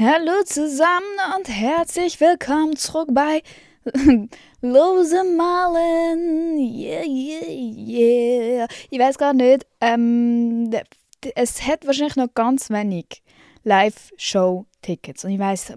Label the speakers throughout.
Speaker 1: Hallo zusammen und herzlich willkommen zurück bei Lose Malen. Yeah, yeah, yeah. Ich weiß gar nicht, es hat wahrscheinlich noch ganz wenig Live-Show-Tickets. Und ich weiß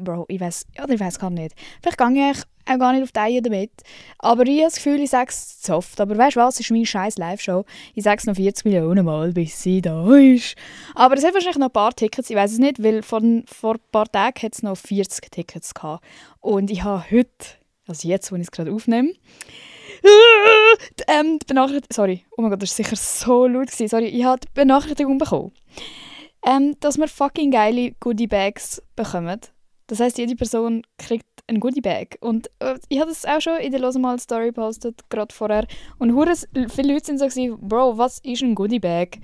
Speaker 1: gar nicht. Vielleicht gehe ich auch gar nicht auf die Eier damit. Aber ich habe das Gefühl, ich sage es zu oft. Aber weißt du was, es ist meine scheiß Live-Show. Ich sage es noch 40 Millionen Mal, bis sie da ist. Aber es hat wahrscheinlich noch ein paar Tickets, ich weiß es nicht, weil vor ein paar Tagen hat es noch 40 Tickets gehabt. Und ich habe heute, also jetzt, wo ich es gerade aufnehme, die Benachrichtigung, sorry, oh mein Gott, das war sicher so laut gewesen. Sorry, ich habe die Benachrichtigung bekommen, dass wir fucking geile Goodie-Bags bekommen. Das heisst, jede Person kriegt ein Goodie-Bag. Und ich habe das auch schon in der «Losemal-Story» gepostet, gerade vorher. Und viele Leute sind so gewesen, Bro, was ist ein Goodie-Bag?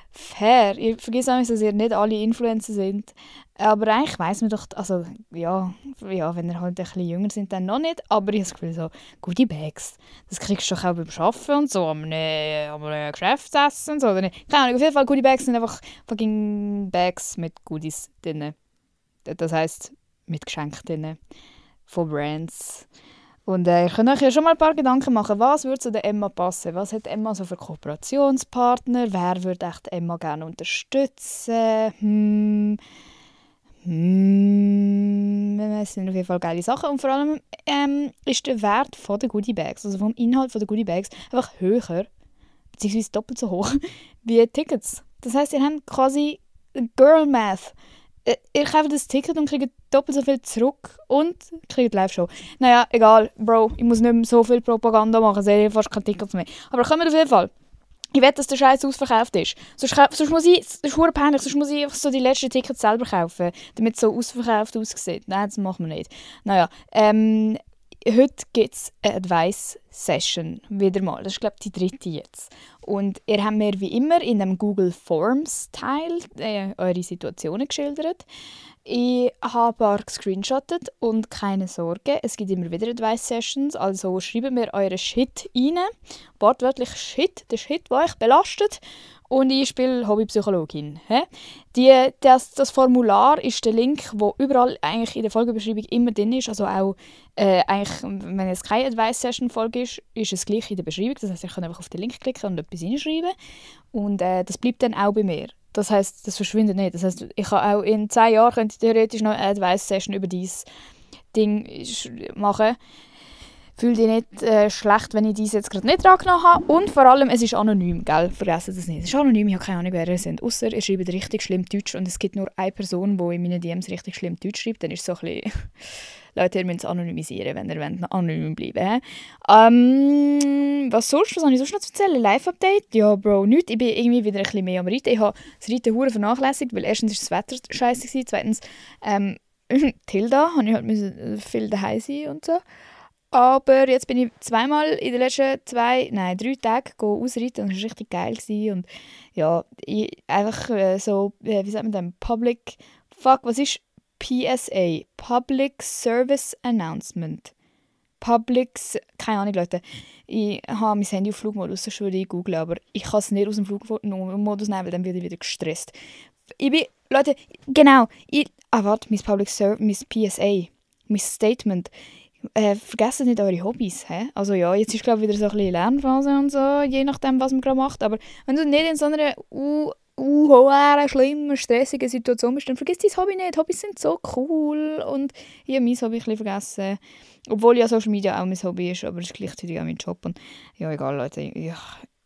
Speaker 1: Fair. Ich vergesse auch, dass ihr nicht alle Influencer sind. Aber eigentlich weiss man doch, also ja, wenn ihr halt ein bisschen jünger sind, dann noch nicht. Aber ich habe das Gefühl, so Goodie-Bags, das kriegst du doch auch beim Arbeiten und so, am Geschäftsessen und so. Oder nicht? Keine Ahnung, auf jeden Fall Goodie-Bags sind einfach fucking Bags mit Goodies drin. Das heisst, mit Geschenken drin. Von Brands. Und ihr könnt euch ja schon mal ein paar Gedanken machen, was würde zu der Emma passen? Was hat Emma so für Kooperationspartner? Wer würde echt Emma gerne unterstützen? Es sind auf jeden Fall geile Sachen. Und vor allem ist der Wert der Goodiebags, also vom Inhalt der Goodiebags, einfach höher, beziehungsweise doppelt so hoch, wie Tickets. Das heisst, ihr habt quasi Girl Math. Ihr kauft das Ticket und kriegt doppelt so viel zurück und kriegt die Live-Show. Naja, egal, Bro, ich muss nicht mehr so viel Propaganda machen, es sind fast keine Tickets mehr. Aber kommen wir auf jeden Fall. Ich will, dass der Scheiß ausverkauft ist. Sonst muss ich, das ist verdammt peinlich, sonst muss ich einfach so die letzten Tickets selber kaufen, damit es so ausverkauft aussieht. Nein, das machen wir nicht. Naja, heute gibt es eine Advice-Session, wieder mal. Das ist, glaube ich, die 3. jetzt. Und ihr habt mir wie immer in dem Google Forms-Teil eure Situationen geschildert. Ich habe ein paar gescreenshottet und keine Sorge, es gibt immer wieder Advice-Sessions, also schreibt mir euren Shit rein. Wortwörtlich Shit, der Shit, der euch belastet. Und ich spiele Hobbypsychologin. Das Formular ist der Link, der überall eigentlich in der Folgebeschreibung immer drin ist. Also auch, eigentlich, wenn es keine Advice-Session-Folge ist es gleich in der Beschreibung. Das heisst, ich kann einfach auf den Link klicken und etwas reinschreiben. Und das bleibt dann auch bei mir. Das heisst, das verschwindet nicht. Das heisst, ich kann auch in 10 Jahren könnte ich theoretisch noch eine Advice-Session über dieses Ding machen. Fühl dich nicht schlecht, wenn ich dies jetzt gerade nicht dran genommen habe. Und vor allem, es ist anonym, gell? Vergessen das nicht. Es ist anonym, ich habe keine Ahnung, wer ihr seid. Ausser ihr schreibt richtig schlimm Deutsch und es gibt nur eine Person, die in meinen DMs richtig schlimm Deutsch schreibt. Dann ist es so ein bisschen... Leute, ihr müsst es anonymisieren, wenn ihr wollt, anonym bleiben was habe ich sonst noch zu erzählen? Live-Update? Ja, Bro, nichts. Ich bin irgendwie wieder ein bisschen mehr am Reiten. Ich habe das Reiten verdammt vernachlässigt, weil erstens war das Wetter scheiße gewesen, zweitens Tilda, habe ich halt viel daheim sein und so. Aber jetzt bin ich zweimal in den letzten 3 Tagen ausreiten und es war richtig geil gewesen. Und ja, einfach so, wie sagt man denn, was ist PSA? Public Service Announcement. Keine Ahnung, Leute. Ich habe mein Handy auf Flugmodus, das würde ich googeln, aber ich kann es nicht aus dem Flugmodus nehmen, weil dann werde ich wieder gestresst. Leute, genau, mein PSA, mein Statement. Vergesst nicht eure Hobbys. Also ja, jetzt ist glaube ich wieder so ein bisschen Lernphase und so, je nachdem, was man gerade macht. Aber wenn du nicht in so einer schlimmen, stressigen Situation bist, dann vergiss dein Hobby nicht. Hobbys sind so cool und ich habe mein Hobby ein bisschen vergessen. Obwohl ja Social Media auch mein Hobby ist, aber es ist gleichzeitig auch mein Job. Und ja, egal, Leute.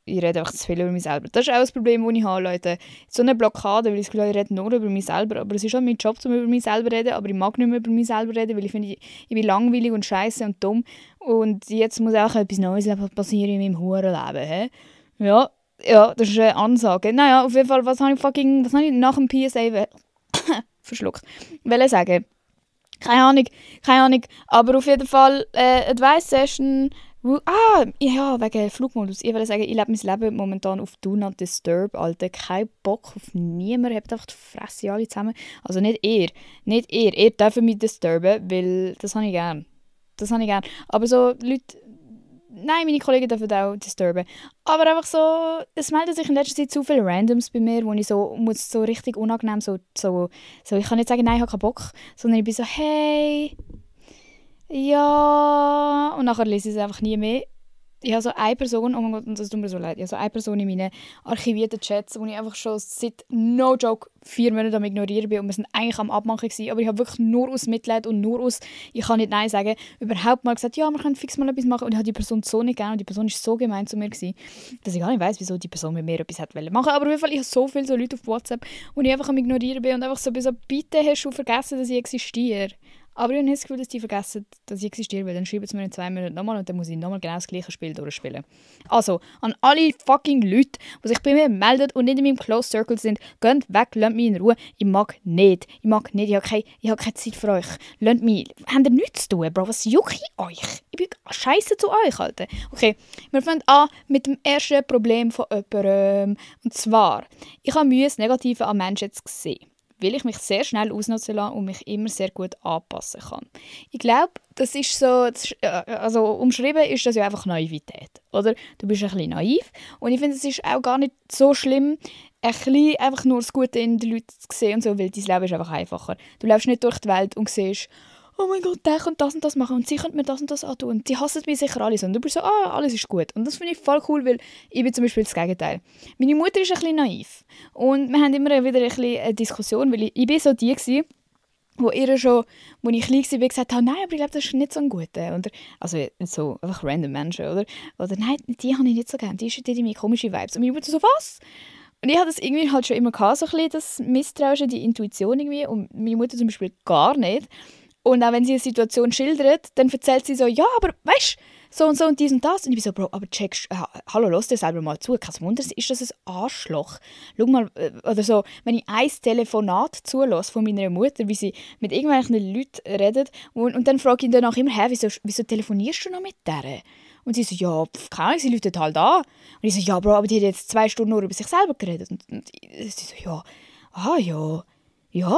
Speaker 1: Ich rede einfach zu viel über mich selber. Das ist auch das Problem, das ich habe, Leute. So eine Blockade, weil ich das Gefühl habe, ich rede nur über mich selber. Aber es ist auch mein Job, um über mich selber zu reden. Aber ich mag nicht mehr über mich selber reden, weil ich finde, ich bin langweilig und scheiße und dumm. Und jetzt muss auch etwas Neues passieren in meinem Hurenleben. Ja, das ist eine Ansage. Naja, auf jeden Fall, was habe ich nach dem PSA verschluckt? Wollte sagen. Keine Ahnung. Aber auf jeden Fall Advice-Session. Ja, wegen Flugmodus. Ich will sagen, ich lebe mein Leben momentan auf Do Not Disturb, Alter. Kein Bock auf niemanden. Habt einfach die Fresse alle zusammen. Also nicht ihr. Ihr dürft mich disturben, weil das habe ich gern. Aber so Leute nein, meine Kollegen dürfen auch disturben. Aber einfach so, es melden sich in letzter Zeit zu viele Randoms bei mir, wo ich so, muss so richtig unangenehm so, ich kann nicht sagen, nein, ich habe keinen Bock, sondern ich bin so, hey, ja, und nachher lese ich es einfach nie mehr. Ich habe so eine Person, oh mein Gott, und das tut mir so leid, ich habe so eine Person in meinen archivierten Chats, wo ich einfach schon seit, no joke, 4 Monaten am Ignorieren bin und wir sind eigentlich am Abmachen gewesen, aber ich habe wirklich nur aus Mitleid und nur aus, ich kann nicht Nein sagen, überhaupt mal gesagt, ja, wir können fix mal etwas machen und ich habe die Person so nicht gerne und die Person war so gemein zu mir gewesen, dass ich gar nicht weiss, wieso die Person mit mir etwas machen wollte. Aber auf jeden Fall, ich habe so viele so Leute auf WhatsApp, wo ich einfach am Ignorieren bin und einfach so, bitte hast du vergessen, dass ich existiere. Aber ich habe nicht das Gefühl, dass die vergessen, dass ich existiere, weil dann schreiben sie mir in 2 Minuten nochmal und dann muss ich nochmal genau das gleiche Spiel durchspielen. Also, an alle fucking Leute, die sich bei mir melden und nicht in meinem Close Circle sind, geht weg, lasst mich in Ruhe. Ich mag nicht. Ich habe keine Zeit für euch. Lasst mich. Habt ihr nichts zu tun, Bro? Was jucke ich euch? Ich bin scheiße zu euch, Alter. Okay, wir fangen an mit dem ersten Problem von jemandem. Und zwar, ich habe Mühe, das Negative an Menschen jetzt gesehen, weil ich mich sehr schnell ausnutzen lasse und mich immer sehr gut anpassen kann. Ich glaube, das ist so, also umschrieben ist das ja einfach Naivität, oder? Du bist ein bisschen naiv und ich finde, es ist auch gar nicht so schlimm, ein bisschen einfach nur das Gute in den Leuten zu sehen und so, weil dein Leben ist einfach einfacher. Du läufst nicht durch die Welt und siehst, oh mein Gott, der könnte das und das machen und sie könnte mir das und das antun und die hassen mich sicher alle so. Und du bist so, alles ist gut. Und das finde ich voll cool, weil ich bin zum Beispiel das Gegenteil. Meine Mutter ist ein bisschen naiv und wir haben immer wieder ein bisschen eine Diskussion, weil ich bin so die gewesen, wo ihr schon, als ich klein war, gesagt habe, nein, aber ich glaube, das ist nicht so ein guter. Oder, also so einfach random Menschen, oder? Oder nein, die habe ich nicht so gerne, die haben meine komischen Vibes. Und meine Mutter so, was? Und ich hatte das irgendwie halt schon immer gehabt, so ein bisschen das Misstrauen, die Intuition irgendwie. Und meine Mutter zum Beispiel gar nicht. Und auch wenn sie eine Situation schildert, dann erzählt sie so, ja, aber weißt du, so und dies und das. Und ich bin so, Bro, aber checkst, hallo, lass dir selber mal zu. Kein Wunder, ist das ein Arschloch? Schau mal, oder so, wenn ich ein Telefonat zulasse von meiner Mutter, wie sie mit irgendwelchen Leuten redet, und dann frage ich ihn danach immer, wieso telefonierst du noch mit der? Und sie so, ja, keine Ahnung, sie läutet halt an. Und ich so, ja, Bro, aber die hat jetzt 2 Stunden nur über sich selber geredet. Und sie so, ja.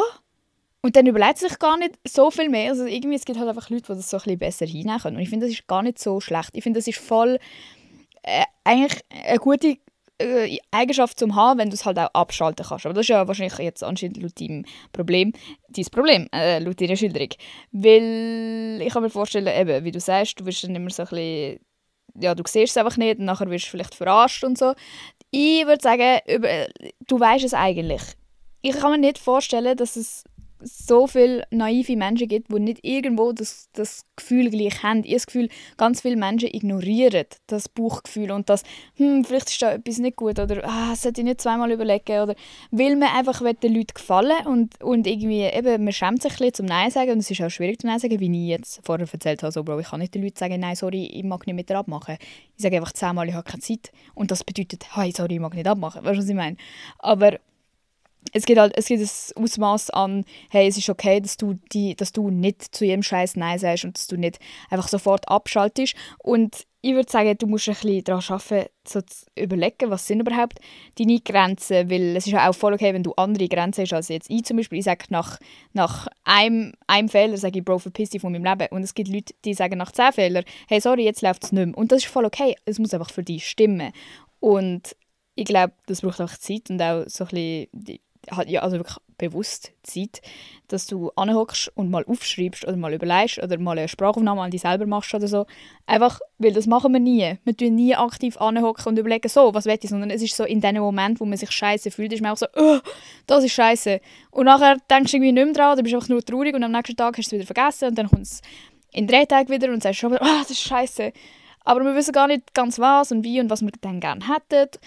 Speaker 1: Und dann überlegt sie sich gar nicht so viel mehr. Also irgendwie, es gibt halt einfach Leute, die das so ein bisschen besser hinnehmen können. Und ich finde, das ist gar nicht so schlecht. Ich finde, das ist voll eigentlich eine gute Eigenschaft zum haben, wenn du es halt auch abschalten kannst. Aber das ist ja wahrscheinlich jetzt anscheinend laut deinem Problem, laut deiner Schilderung. Weil ich kann mir vorstellen, eben, wie du sagst, du wirst dann immer so ein bisschen, ja, du siehst es einfach nicht und nachher wirst du vielleicht verarscht und so. Ich würde sagen, du weißt es eigentlich. Ich kann mir nicht vorstellen, dass es so viele naive Menschen gibt, die nicht irgendwo das Gefühl gleich haben. Ich habe das Gefühl, ganz viele Menschen ignorieren das Bauchgefühl und das, vielleicht ist da etwas nicht gut oder sollte ich nicht zweimal überlegen oder weil man einfach den Leuten gefallen und irgendwie eben, man schämt sich ein bisschen zum Nein sagen und es ist auch schwierig zum Nein sagen, wie ich jetzt vorher erzählt habe, so, Bro, ich kann nicht den Leuten sagen, nein, sorry, ich mag nicht mit dir abmachen. Ich sage einfach 10-mal, ich habe keine Zeit und das bedeutet, hey, sorry, ich mag nicht abmachen. Weißt du, was ich meine? Aber es gibt ein Ausmaß an, hey, es ist okay, dass du nicht zu jedem Scheiß Nein sagst und dass du nicht einfach sofort abschaltest. Und ich würde sagen, du musst ein bisschen daran arbeiten, so zu überlegen, was sind überhaupt deine Grenzen, weil es ist ja auch voll okay, wenn du andere Grenzen hast als jetzt ich zum Beispiel. Ich sage nach einem Fehler, sage ich, Bro, verpiss dich von meinem Leben. Und es gibt Leute, die sagen nach 10 Fehlern, hey, sorry, jetzt läuft es nicht mehr. Und das ist voll okay, es muss einfach für dich stimmen. Und ich glaube, das braucht einfach Zeit und auch so ein bisschen also wirklich bewusst Zeit, dass du anhockst und mal aufschreibst oder mal überlegst oder mal eine Sprachaufnahme an dich selber machst oder so. Einfach, weil das machen wir nie. Wir tun nie aktiv anhocken und überlegen, so, was will ich, sondern es ist so in dem Moment, wo man sich scheiße fühlt, ist man auch so, das ist scheiße. Und nachher denkst du irgendwie nicht mehr dran, du bist einfach nur traurig und am nächsten Tag hast du es wieder vergessen und dann kommt es in 3 Tagen wieder und sagst schon wieder, das ist scheiße. Aber wir wissen gar nicht ganz was und wie und was wir dann gerne hätten.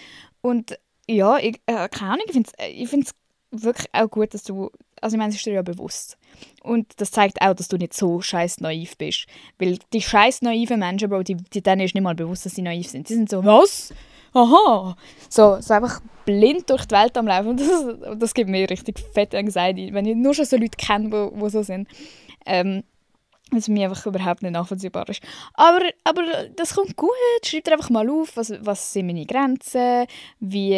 Speaker 1: Und ja, keine Ahnung, ich finde es wirklich auch gut, dass du, also ich meine, es ist dir ja bewusst. Und das zeigt auch, dass du nicht so scheiß naiv bist. Weil die scheiß naiven Menschen, Bro, denen ist nicht mal bewusst, dass sie naiv sind. Die sind so, was? Aha! So einfach blind durch die Welt am Laufen. Und das gibt mir richtig fette Anxiety, wenn ich nur schon so Leute kenne, die so sind. Was mir einfach überhaupt nicht nachvollziehbar ist. Aber das kommt gut. Schreib dir einfach mal auf, was sind meine Grenzen, wie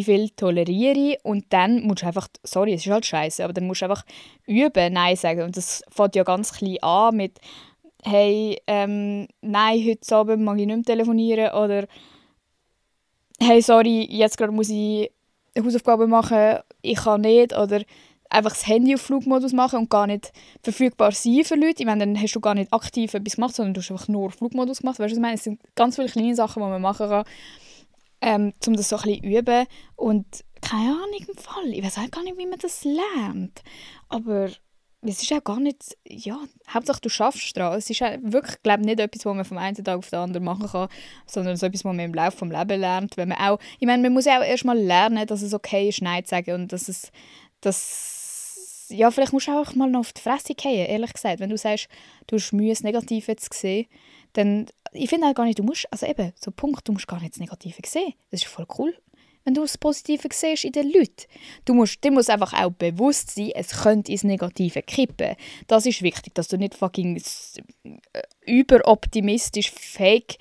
Speaker 1: viel toleriere ich. Und dann musst du einfach, sorry, es ist halt scheiße, aber dann musst du einfach üben, Nein sagen. Und das fängt ja ganz klein an mit hey, nein, heute Abend mag ich nicht mehr telefonieren oder hey, sorry, jetzt gerade muss ich Hausaufgaben machen, ich kann nicht oder einfach das Handy auf Flugmodus machen und gar nicht verfügbar sein für Leute. Ich meine, dann hast du gar nicht aktiv etwas gemacht, sondern du hast einfach nur Flugmodus gemacht. Weißt du, was ich meine? Es sind ganz viele kleine Sachen, die man machen kann, um das so ein bisschen üben. Und keine Ahnung im Fall. Ich weiß auch gar nicht, wie man das lernt. Aber es ist auch gar nicht, ja, Hauptsache du schaffst es dran. Es ist auch wirklich, glaube ich, nicht etwas, was man vom einen Tag auf den anderen machen kann, sondern so etwas, was man im Laufe des Lebens lernt. Wenn man auch, ich meine, man muss ja auch erstmal lernen, dass es okay ist, Nein zu sagen und ja, vielleicht musst du auch mal noch auf die Fresse fallen, ehrlich gesagt. Wenn du sagst, du hast Mühe, das Negative zu sehen, dann, ich finde auch gar nicht, du musst, also eben, so Punkt, du musst gar nicht das Negative sehen. Das ist voll cool, wenn du das Positive siehst in den Leuten. Dir muss einfach auch bewusst sein, es könnte ins Negative kippen. Das ist wichtig, dass du nicht fucking überoptimistisch, fake,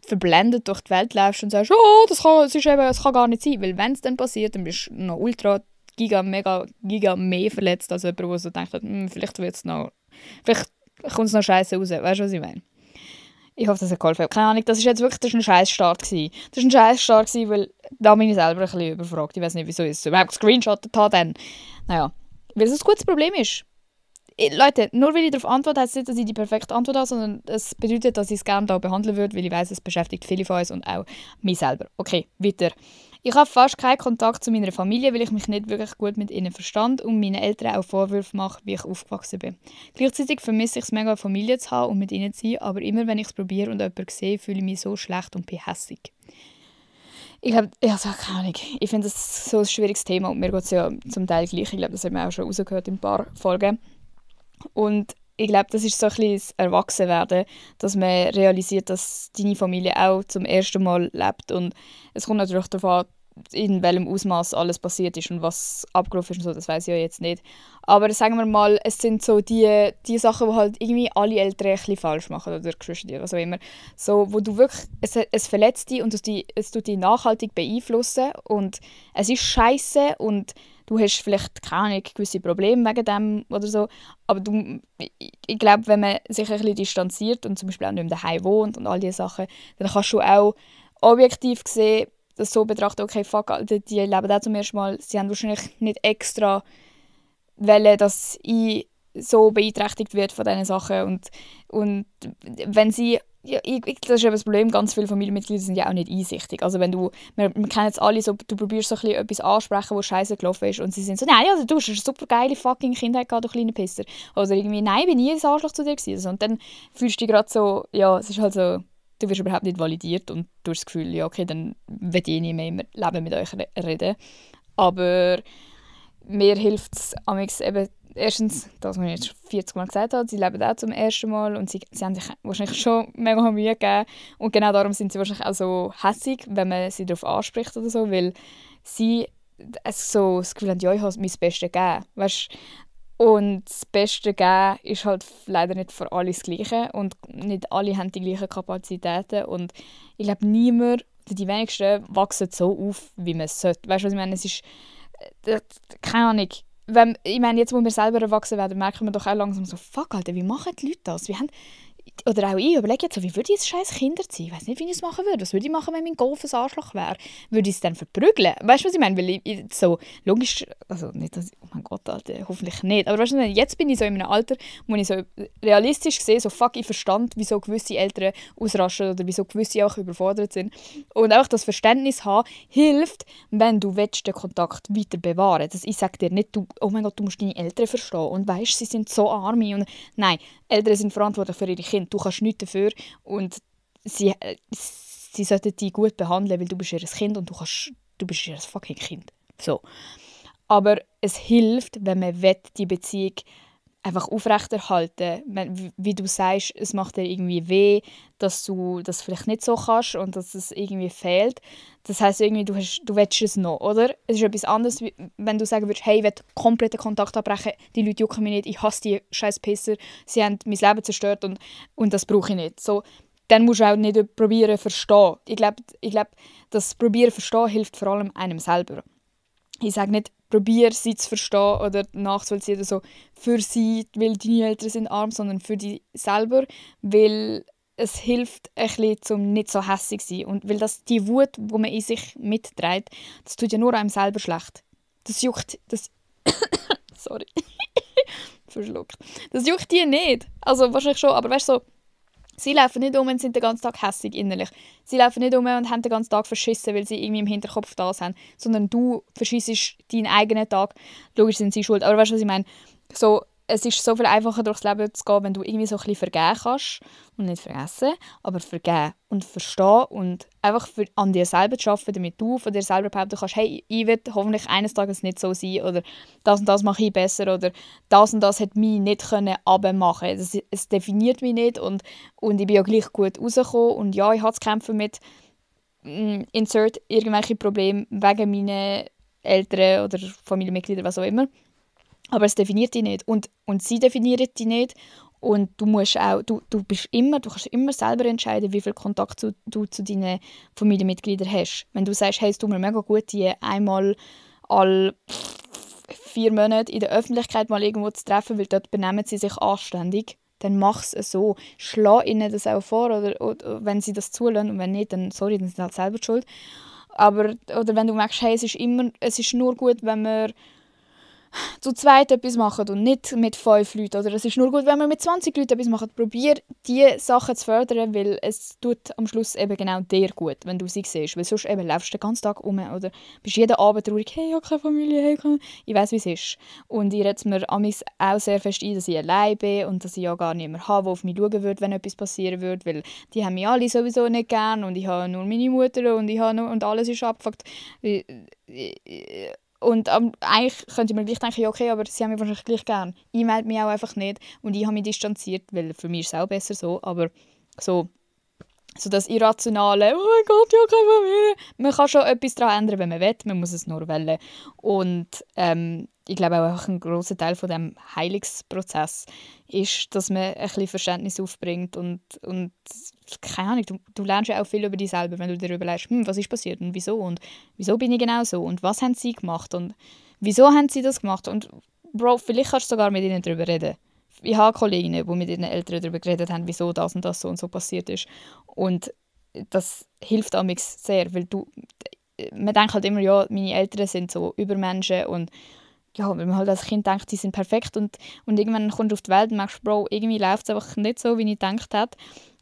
Speaker 1: verblendet durch die Welt läufst und sagst, oh, das kann gar nicht sein. Weil wenn es dann passiert, dann bist du noch ultra, giga mehr verletzt als jemand, der so denkt, vielleicht kommt es noch scheiße raus. Weißt du, was ich meine? Ich hoffe, das hat geholfen. Keine Ahnung, das war ein scheiß Start gewesen. Das war ein scheiß Start gewesen, weil da bin ich selber ein bisschen überfragt. Ich weiß nicht, wieso ich es überhaupt gescreenshottet habe dann. Naja, weil es ein gutes Problem ist. Leute, nur weil ich darauf antworte, heißt es nicht, dass ich die perfekte Antwort habe, sondern es bedeutet, dass ich es gerne hier behandeln würde, weil ich weiss, es beschäftigt viele von uns und auch mich selber. Okay, weiter. Ich habe fast keinen Kontakt zu meiner Familie, weil ich mich nicht wirklich gut mit ihnen verstand und meinen Eltern auch Vorwürfe mache, wie ich aufgewachsen bin. Gleichzeitig vermisse ich es mega, Familie zu haben und mit ihnen zu sein, aber immer, wenn ich es probiere und jemanden sehe, fühle ich mich so schlecht und bin hässig. Ich glaube, also, keine Ahnung. Ich finde das so ein schwieriges Thema und mir geht es ja zum Teil gleich. Ich glaube, das haben wir auch schon rausgehört in ein paar Folgen. Und ich glaube, das ist so ein bisschen das Erwachsenwerden, dass man realisiert, dass deine Familie auch zum ersten Mal lebt. Und es kommt natürlich darauf an, in welchem Ausmaß alles passiert ist und was abgelaufen ist und so, das weiß ich ja jetzt nicht. Aber sagen wir mal, es sind so die Sachen, die halt irgendwie alle Eltern ein bisschen falsch machen oder Geschwister, was auch immer. So, wo du wirklich, es verletzt dich und es tut dich nachhaltig beeinflussen und es ist scheiße und du hast vielleicht keine gewisse Probleme wegen dem oder so, aber ich glaube, wenn man sich ein bisschen distanziert und zum Beispiel auch nicht mehr daheim wohnt und all diese Sachen, dann kannst du auch objektiv gesehen das so betrachten, okay, fuck, Alter, die leben auch zum ersten Mal, sie haben wahrscheinlich nicht extra wollen, dass ich so beeinträchtigt wird von diesen Sachen und wenn sie ja, das ist eben das Problem, ganz viele Familienmitglieder sind ja auch nicht einsichtig. Also wenn wir kennen jetzt alle so, du probierst so ein bisschen etwas ansprechen, was scheiße gelaufen ist und sie sind so, nein, also du hast eine super geile fucking Kindheit gehabt, du kleiner Pisser. Oder irgendwie, nein, bin nie ein Arschloch zu dir gewesen. Und dann fühlst du dich gerade so, ja, es ist halt so, du wirst überhaupt nicht validiert und du hast das Gefühl, ja okay, dann will ich nicht mehr im Leben mit euch reden. Aber mir hilft es eben, erstens, das, was ich jetzt 40 Mal gesagt habe, sie leben auch zum ersten Mal und sie haben sich wahrscheinlich schon mega Mühe gegeben. Und genau darum sind sie wahrscheinlich auch so hässig, wenn man sie darauf anspricht oder so, weil sie so das Gefühl haben, ja, ich habe mein Bestes gegeben. Weißt? Und das Beste geben ist halt leider nicht für alle das Gleiche und nicht alle haben die gleichen Kapazitäten und ich glaube, niemand, die wenigsten wachsen so auf, wie man es sollte. Weißt du, was ich meine? Es ist, keine Ahnung, ich meine, jetzt, wo wir selber erwachsen werden, merken wir doch auch langsam so, fuck, Alter, wie machen die Leute das? Oder auch ich überlege jetzt so, wie würde ich ein scheiß Kind erziehen? Ich weiß nicht, wie ich es machen würde. Was würde ich machen, wenn mein Golf ein Arschloch wäre? Würde ich es dann verprügeln? Weißt du, was ich meine? Weil ich so logisch, also nicht, dass oh mein Gott, Alter, hoffentlich nicht. Aber weißt du, jetzt bin ich so in einem Alter, wo ich so realistisch sehe, so fuck, ich verstand, wieso gewisse Eltern ausrasten oder wieso gewisse auch überfordert sind. Und auch das Verständnis haben, hilft, wenn du willst, den Kontakt weiter bewahren willst. Ich sage dir nicht, oh mein Gott, du musst deine Eltern verstehen und weißt, sie sind so arme. Und nein, Eltern sind verantwortlich für ihre Kinder. Du kannst nichts dafür und sie sollten dich gut behandeln, weil du bist ihr Kind und du bist ihr fucking Kind. So. Aber es hilft, wenn man die Beziehung einfach aufrechterhalten will. Wie du sagst, es macht dir irgendwie weh, dass du das vielleicht nicht so kannst und dass es irgendwie fehlt. Das heisst irgendwie, du willst es noch, oder? Es ist etwas anderes, wenn du sagen würdest, hey, ich will kompletten Kontakt abbrechen, die Leute jucken mich nicht, ich hasse die scheiß Pisser, sie haben mein Leben zerstört und das brauche ich nicht. So, dann musst du auch nicht probieren zu verstehen. Ich glaube, das Probieren zu verstehen hilft vor allem einem selber. Ich sage nicht, probier sie zu verstehen oder nachzuvollziehen oder so für sie, weil deine Eltern sind arm, sondern für dich selber, weil es hilft ein bisschen, um nicht so hässig zu sein. Und weil das, die Wut, die man in sich mitträgt, das tut ja nur einem selber schlecht. Das juckt, das... Sorry. Verschluckt. Das juckt die nicht. Also wahrscheinlich schon, aber weißt du, so, sie laufen nicht um und sind den ganzen Tag hässig innerlich. Sie laufen nicht um und haben den ganzen Tag verschissen, weil sie irgendwie im Hinterkopf das haben. Sondern du verschissest deinen eigenen Tag. Logisch sind sie schuld. Aber weißt du, was ich meine? So, es ist so viel einfacher, durchs Leben zu gehen, wenn du irgendwie so ein bisschen vergeben kannst. Und nicht vergessen, aber vergeben und verstehen und einfach an dir selber zu arbeiten, damit du von dir selber behaupten kannst, hey, ich werde hoffentlich eines Tages nicht so sein oder das und das mache ich besser oder das und das hätte mich nicht abmachen können. Es definiert mich nicht und ich bin ja gleich gut rausgekommen und ja, ich hatte zu kämpfen mit insert irgendwelche Probleme wegen meinen Eltern oder Familienmitgliedern, was auch immer. Aber es definiert dich nicht und sie definieren dich nicht und du musst auch, du kannst immer selber entscheiden, wie viel Kontakt du zu deinen Familienmitgliedern hast. Wenn du sagst, hey, es tut mir mega gut, die einmal alle 4 Monate in der Öffentlichkeit mal irgendwo zu treffen, weil dort benehmen sie sich anständig, dann mach es so. Schlag ihnen das auch vor, oder wenn sie das zulassen und wenn nicht, dann sorry, dann sind sie halt selber schuld. Aber, oder wenn du merkst, hey, es ist nur gut, wenn wir zu zweit etwas machen und nicht mit 5 Leuten. Oder es ist nur gut, wenn wir mit 20 Leuten etwas machen. Probier, diese Sachen zu fördern, weil es tut am Schluss eben genau dir gut, wenn du sie siehst. Weil sonst eben läufst du den ganzen Tag rum oder bist jeden Abend traurig, hey, ich habe keine Familie, hey, ich weiss, wie es ist. Und ich rede mir amigs auch sehr fest ein, dass ich allein bin und dass ich ja gar niemanden habe, der auf mich schauen würde, wenn etwas passieren würde, weil die haben mich alle sowieso nicht gern und ich habe nur meine Mutter und alles ist abgefuckt. Und eigentlich könnte man gleich denken, ja, okay, aber sie haben mich wahrscheinlich gleich gern. Ich melde mich auch einfach nicht und ich habe mich distanziert, weil für mich ist es auch besser so, aber so das Irrationale, oh mein Gott, ja, keine Familie. Man kann schon etwas daran ändern, wenn man will, man muss es nur wollen. Und ich glaube auch einfach ein grosser Teil von dem Heilungsprozess ist, dass man ein bisschen Verständnis aufbringt und keine Ahnung, du lernst ja auch viel über dich selber, wenn du dir überlegst, was ist passiert und wieso bin ich genau so und was haben sie gemacht und wieso haben sie das gemacht und Bro, vielleicht kannst du sogar mit ihnen darüber reden. Ich habe Kolleginnen, die mit ihren Eltern darüber geredet haben, wieso das und das so und so passiert ist. Und das hilft amix sehr, weil man denkt halt immer, ja, meine Eltern sind so Übermenschen und ja, wenn man halt als Kind denkt, die sind perfekt und irgendwann kommst du auf die Welt und merkst, Bro, irgendwie läuft es einfach nicht so, wie ich gedacht habe.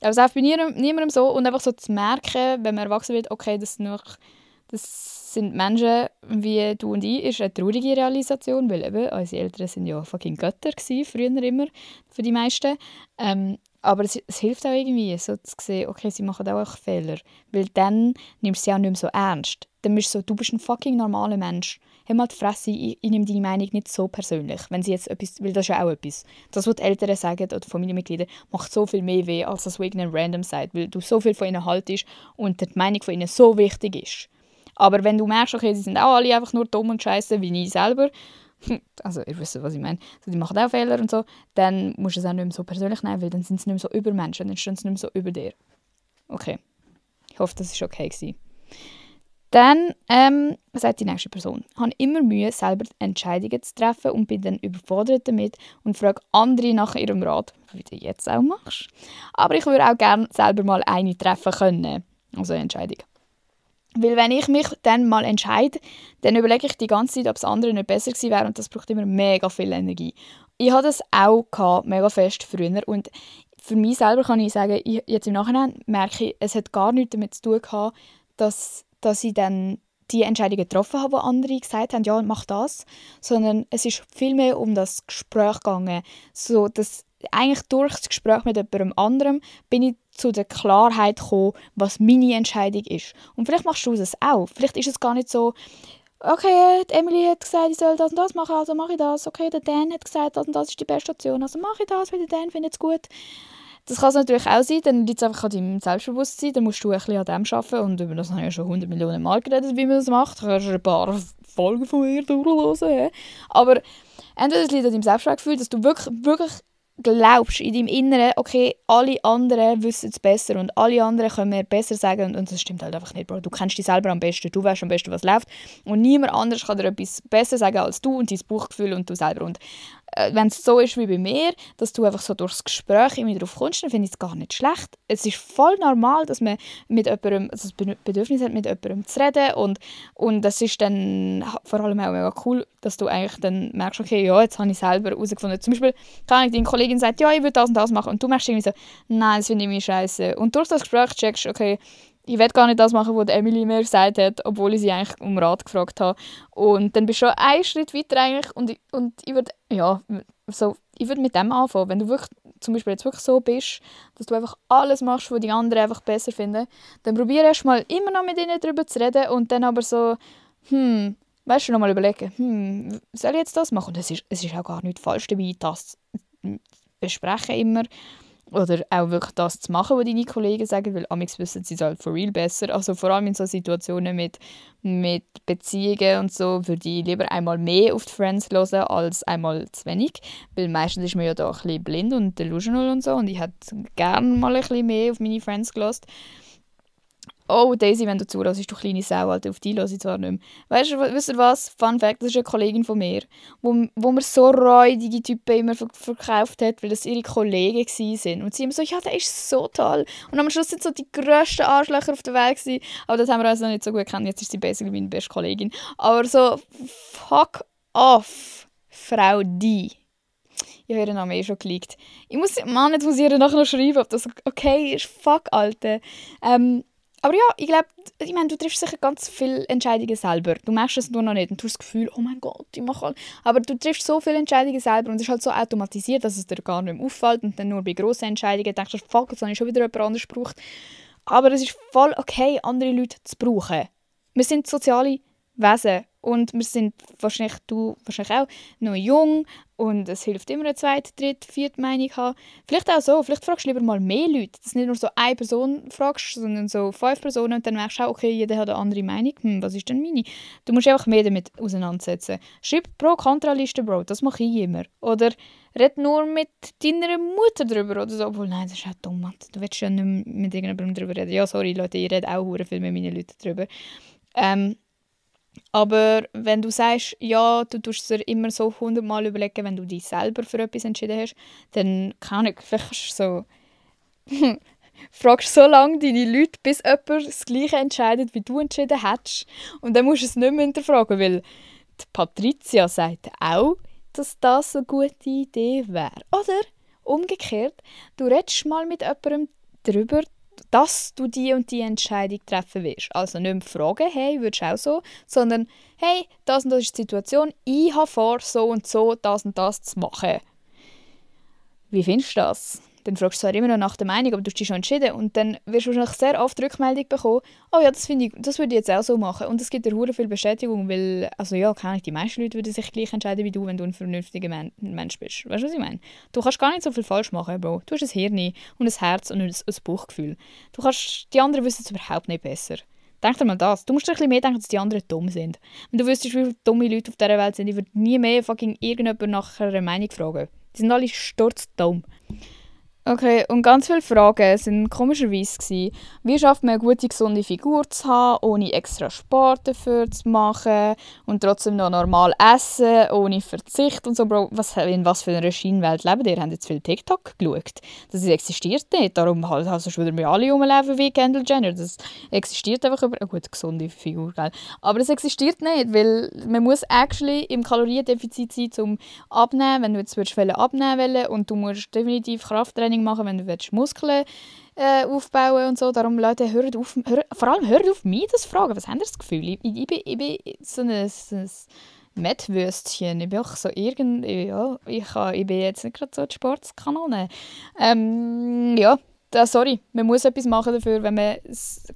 Speaker 1: Aber es ist bei niemandem so und einfach so zu merken, wenn man erwachsen wird, okay, das sind Menschen wie du und ich, ist eine traurige Realisation, weil eben unsere Eltern sind ja fucking Götter gewesen, früher immer, für die meisten. Aber es hilft auch irgendwie, so zu sehen, okay, sie machen auch Fehler. Weil dann nimmst du sie auch nicht mehr so ernst. Dann bist du so, du bist ein fucking normaler Mensch. Hör mal die Fresse, ich nehme deine Meinung nicht so persönlich. Wenn sie jetzt etwas, weil das ist ja auch etwas. Das, was die Eltern sagen oder Familienmitglieder, macht so viel mehr weh, als das, was irgendein Random sagt. Weil du so viel von ihnen haltest und die Meinung von ihnen so wichtig ist. Aber wenn du merkst, okay, sie sind auch alle einfach nur dumm und scheiße, wie ich selber, also ihr wisst, was ich meine, also die machen auch Fehler und so, dann musst du es auch nicht mehr so persönlich nehmen, weil dann sind sie nicht mehr so über Menschen, dann stehen sie nicht mehr so über dir. Okay. Ich hoffe, das war okay gewesen. Dann sagt die nächste Person, ich habe immer Mühe, selber Entscheidungen zu treffen und bin dann überfordert damit und frage andere nach ihrem Rat, wie du jetzt auch machst. Aber ich würde auch gerne selber mal eine treffen können, also eine Entscheidung. Weil wenn ich mich dann mal entscheide, dann überlege ich die ganze Zeit, ob das andere nicht besser gewesen wäre und das braucht immer mega viel Energie. Ich hatte das auch gehabt, mega fest früher und für mich selber kann ich sagen, jetzt im Nachhinein merke ich, es hat gar nichts damit zu tun gehabt, dass ich dann die Entscheidungen getroffen habe, wo andere gesagt haben, ja, mach das, sondern es ist viel mehr um das Gespräch gegangen, so dass eigentlich durch das Gespräch mit jemandem anderem bin ich zu der Klarheit gekommen, was meine Entscheidung ist. Und vielleicht machst du das auch. Vielleicht ist es gar nicht so, okay, die Emily hat gesagt, ich soll das und das machen, also mache ich das. Okay, der Dan hat gesagt, das und das ist die beste Option, also mache ich das, weil der Dan findet es gut. Das kann es natürlich auch sein, dann liegt es einfach an deinem Selbstbewusstsein, dann musst du ein bisschen an dem arbeiten und über das habe ich ja schon 100 Millionen Mal geredet, wie man das macht. Du kannst ein paar Folgen von mir durchhören. Aber entweder es liegt an deinem Selbstwertgefühl, dass du wirklich glaubst in deinem Inneren, okay, alle anderen wissen es besser und alle anderen können mir besser sagen und das stimmt halt einfach nicht, Bro. Du kennst dich selber am besten, du weißt am besten, was läuft und niemand anderes kann dir etwas besser sagen als du und dein Bauchgefühl und du selber. Und wenn es so ist wie bei mir, dass du einfach so durchs Gespräch immer drauf kommst, dann finde ich es gar nicht schlecht. Es ist voll normal, dass man mit jemandem, also das Bedürfnis hat, mit jemandem zu reden und das ist dann vor allem auch mega cool, dass du eigentlich dann merkst, okay, ja, jetzt habe ich selber herausgefunden. Zum Beispiel kann deine Kollegin sagt, ja, ich würde das und das machen und du merkst irgendwie so, nein, das finde ich mir scheiße. Und durch das Gespräch checkst du, okay, ich will gar nicht das machen, was Emily mir gesagt hat, obwohl ich sie eigentlich um Rat gefragt habe. Und dann bist du schon einen Schritt weiter eigentlich und ich würde ich würde mit dem anfangen. Wenn du wirklich, zum Beispiel jetzt wirklich so bist, dass du einfach alles machst, was die anderen einfach besser finden, dann probier erst mal immer noch mit ihnen darüber zu reden und dann aber so, weißt du, noch mal überlegen, soll ich jetzt das machen? Und es ist auch gar nicht falsch dabei, das zu besprechen immer. Oder auch wirklich das zu machen, was deine Kollegen sagen, weil amigs wissen sie es halt for real besser. Also vor allem in so Situationen mit Beziehungen und so würde ich lieber einmal mehr auf die Friends hören als einmal zu wenig. Weil meistens ist man ja da ein bisschen blind und delusional und so und ich hätte gerne mal ein bisschen mehr auf meine Friends gehört. Oh, Daisy, wenn du zuhörst, du kleine Sau, Alter, auf die höre ich zwar nicht mehr. Wisst ihr was? Fun Fact, das ist eine Kollegin von mir, wo mir so räudige Typen immer verkauft hat, weil das ihre Kollegen waren. Und sie immer so, ja, der ist so toll. Und am Schluss sind so die grössten Arschlöcher auf der Welt gewesen. Aber das haben wir also nicht so gut gekannt. Jetzt ist sie basically meine beste Kollegin. Aber so, fuck off, Frau die. Ich habe ihren Namen schon geleakt. Ich muss ihr nachher noch schreiben, ob das okay ist. Fuck, Alter. Aber ja, ich meine, du triffst sicher ganz viele Entscheidungen selber. Du merkst es nur noch nicht und du hast das Gefühl, oh mein Gott, ich mache alles. Aber du triffst so viele Entscheidungen selber und es ist halt so automatisiert, dass es dir gar nicht mehr auffällt und dann nur bei grossen Entscheidungen denkst du, fuck, jetzt habe ich schon wieder jemand anderes gebraucht. Aber es ist voll okay, andere Leute zu brauchen. Wir sind soziale Wesen und wir sind wahrscheinlich auch noch jung und es hilft immer eine zweite, dritte, vierte Meinung haben. Vielleicht auch so, vielleicht fragst du lieber mal mehr Leute, dass du nicht nur so eine Person fragst, sondern so 5 Personen und dann merkst du auch, okay, jeder hat eine andere Meinung, was ist denn meine? Du musst einfach mehr damit auseinandersetzen. Schreib Pro-Kontra-Liste, Bro, das mache ich immer. Oder red nur mit deiner Mutter darüber oder so, obwohl, nein, das ist auch dumm, Mann. Du willst ja nicht mehr mit irgendjemandem darüber reden. Ja, sorry, Leute, ich rede auch sehr viel mit meinen Leuten darüber. Aber wenn du sagst, ja, du tust es dir immer so 100-mal überlegen, wenn du dich selber für etwas entschieden hast, dann kann ich, vielleicht kannst du so, fragst so lange deine Leute, bis jemand das Gleiche entscheidet, wie du entschieden hättest. Und dann musst du es nicht mehr hinterfragen, weil die Patricia sagt auch, dass das eine gute Idee wäre. Oder umgekehrt, du redest mal mit jemandem darüber, dass du die und die Entscheidung treffen willst. Also nicht mehr fragen, hey, würdest du auch so, sondern hey, das und das ist die Situation, ich habe vor, so und das zu machen. Wie findest du das? Dann fragst du zwar immer noch nach der Meinung, aber du hast dich schon entschieden und dann wirst du wahrscheinlich sehr oft Rückmeldung bekommen, oh ja, das würde ich jetzt auch so machen und es gibt dir hure viel Bestätigung, weil, also ja, die meisten Leute würden sich gleich entscheiden wie du, wenn du ein vernünftiger Mensch bist. Weißt du, was ich meine? Du kannst gar nicht so viel falsch machen, Bro. Du hast ein Hirn und ein Herz und ein Bauchgefühl. Die anderen wissen es überhaupt nicht besser. Denk dir mal das. Du musst dir ein bisschen mehr denken, dass die anderen dumm sind. Wenn du wüsstest, wie viele dumme Leute auf dieser Welt sind, ich würde nie mehr fucking irgendjemand nach einer Meinung fragen. Die sind alle sturzdumm. Okay, und ganz viele Fragen waren komischerweise, wie schafft man eine gute, gesunde Figur zu haben, ohne extra Sport dafür zu machen und trotzdem noch normal essen, ohne Verzicht und so. Bro, in was für einer Scheinwelt leben ihr? Ihr habt jetzt viel TikTok geschaut. Das existiert nicht, darum also wieder wir alle rumlaufen wie Kendall Jenner. Das existiert einfach über eine gute, gesunde Figur, gell? Aber es existiert nicht, weil man muss actually im Kaloriendefizit sein, um abnehmen, wenn du jetzt abnehmen willst und du musst definitiv Krafttraining machen, wenn du Muskeln aufbauen und so. Darum, Leute, vor allem hört auf mich das zu fragen. Was habt ihr das Gefühl? Ich bin so ein Mettwürstchen. Ich bin auch so ich bin jetzt nicht gerade so die Sportskanone. Ja. Sorry, man muss etwas machen dafür, wenn man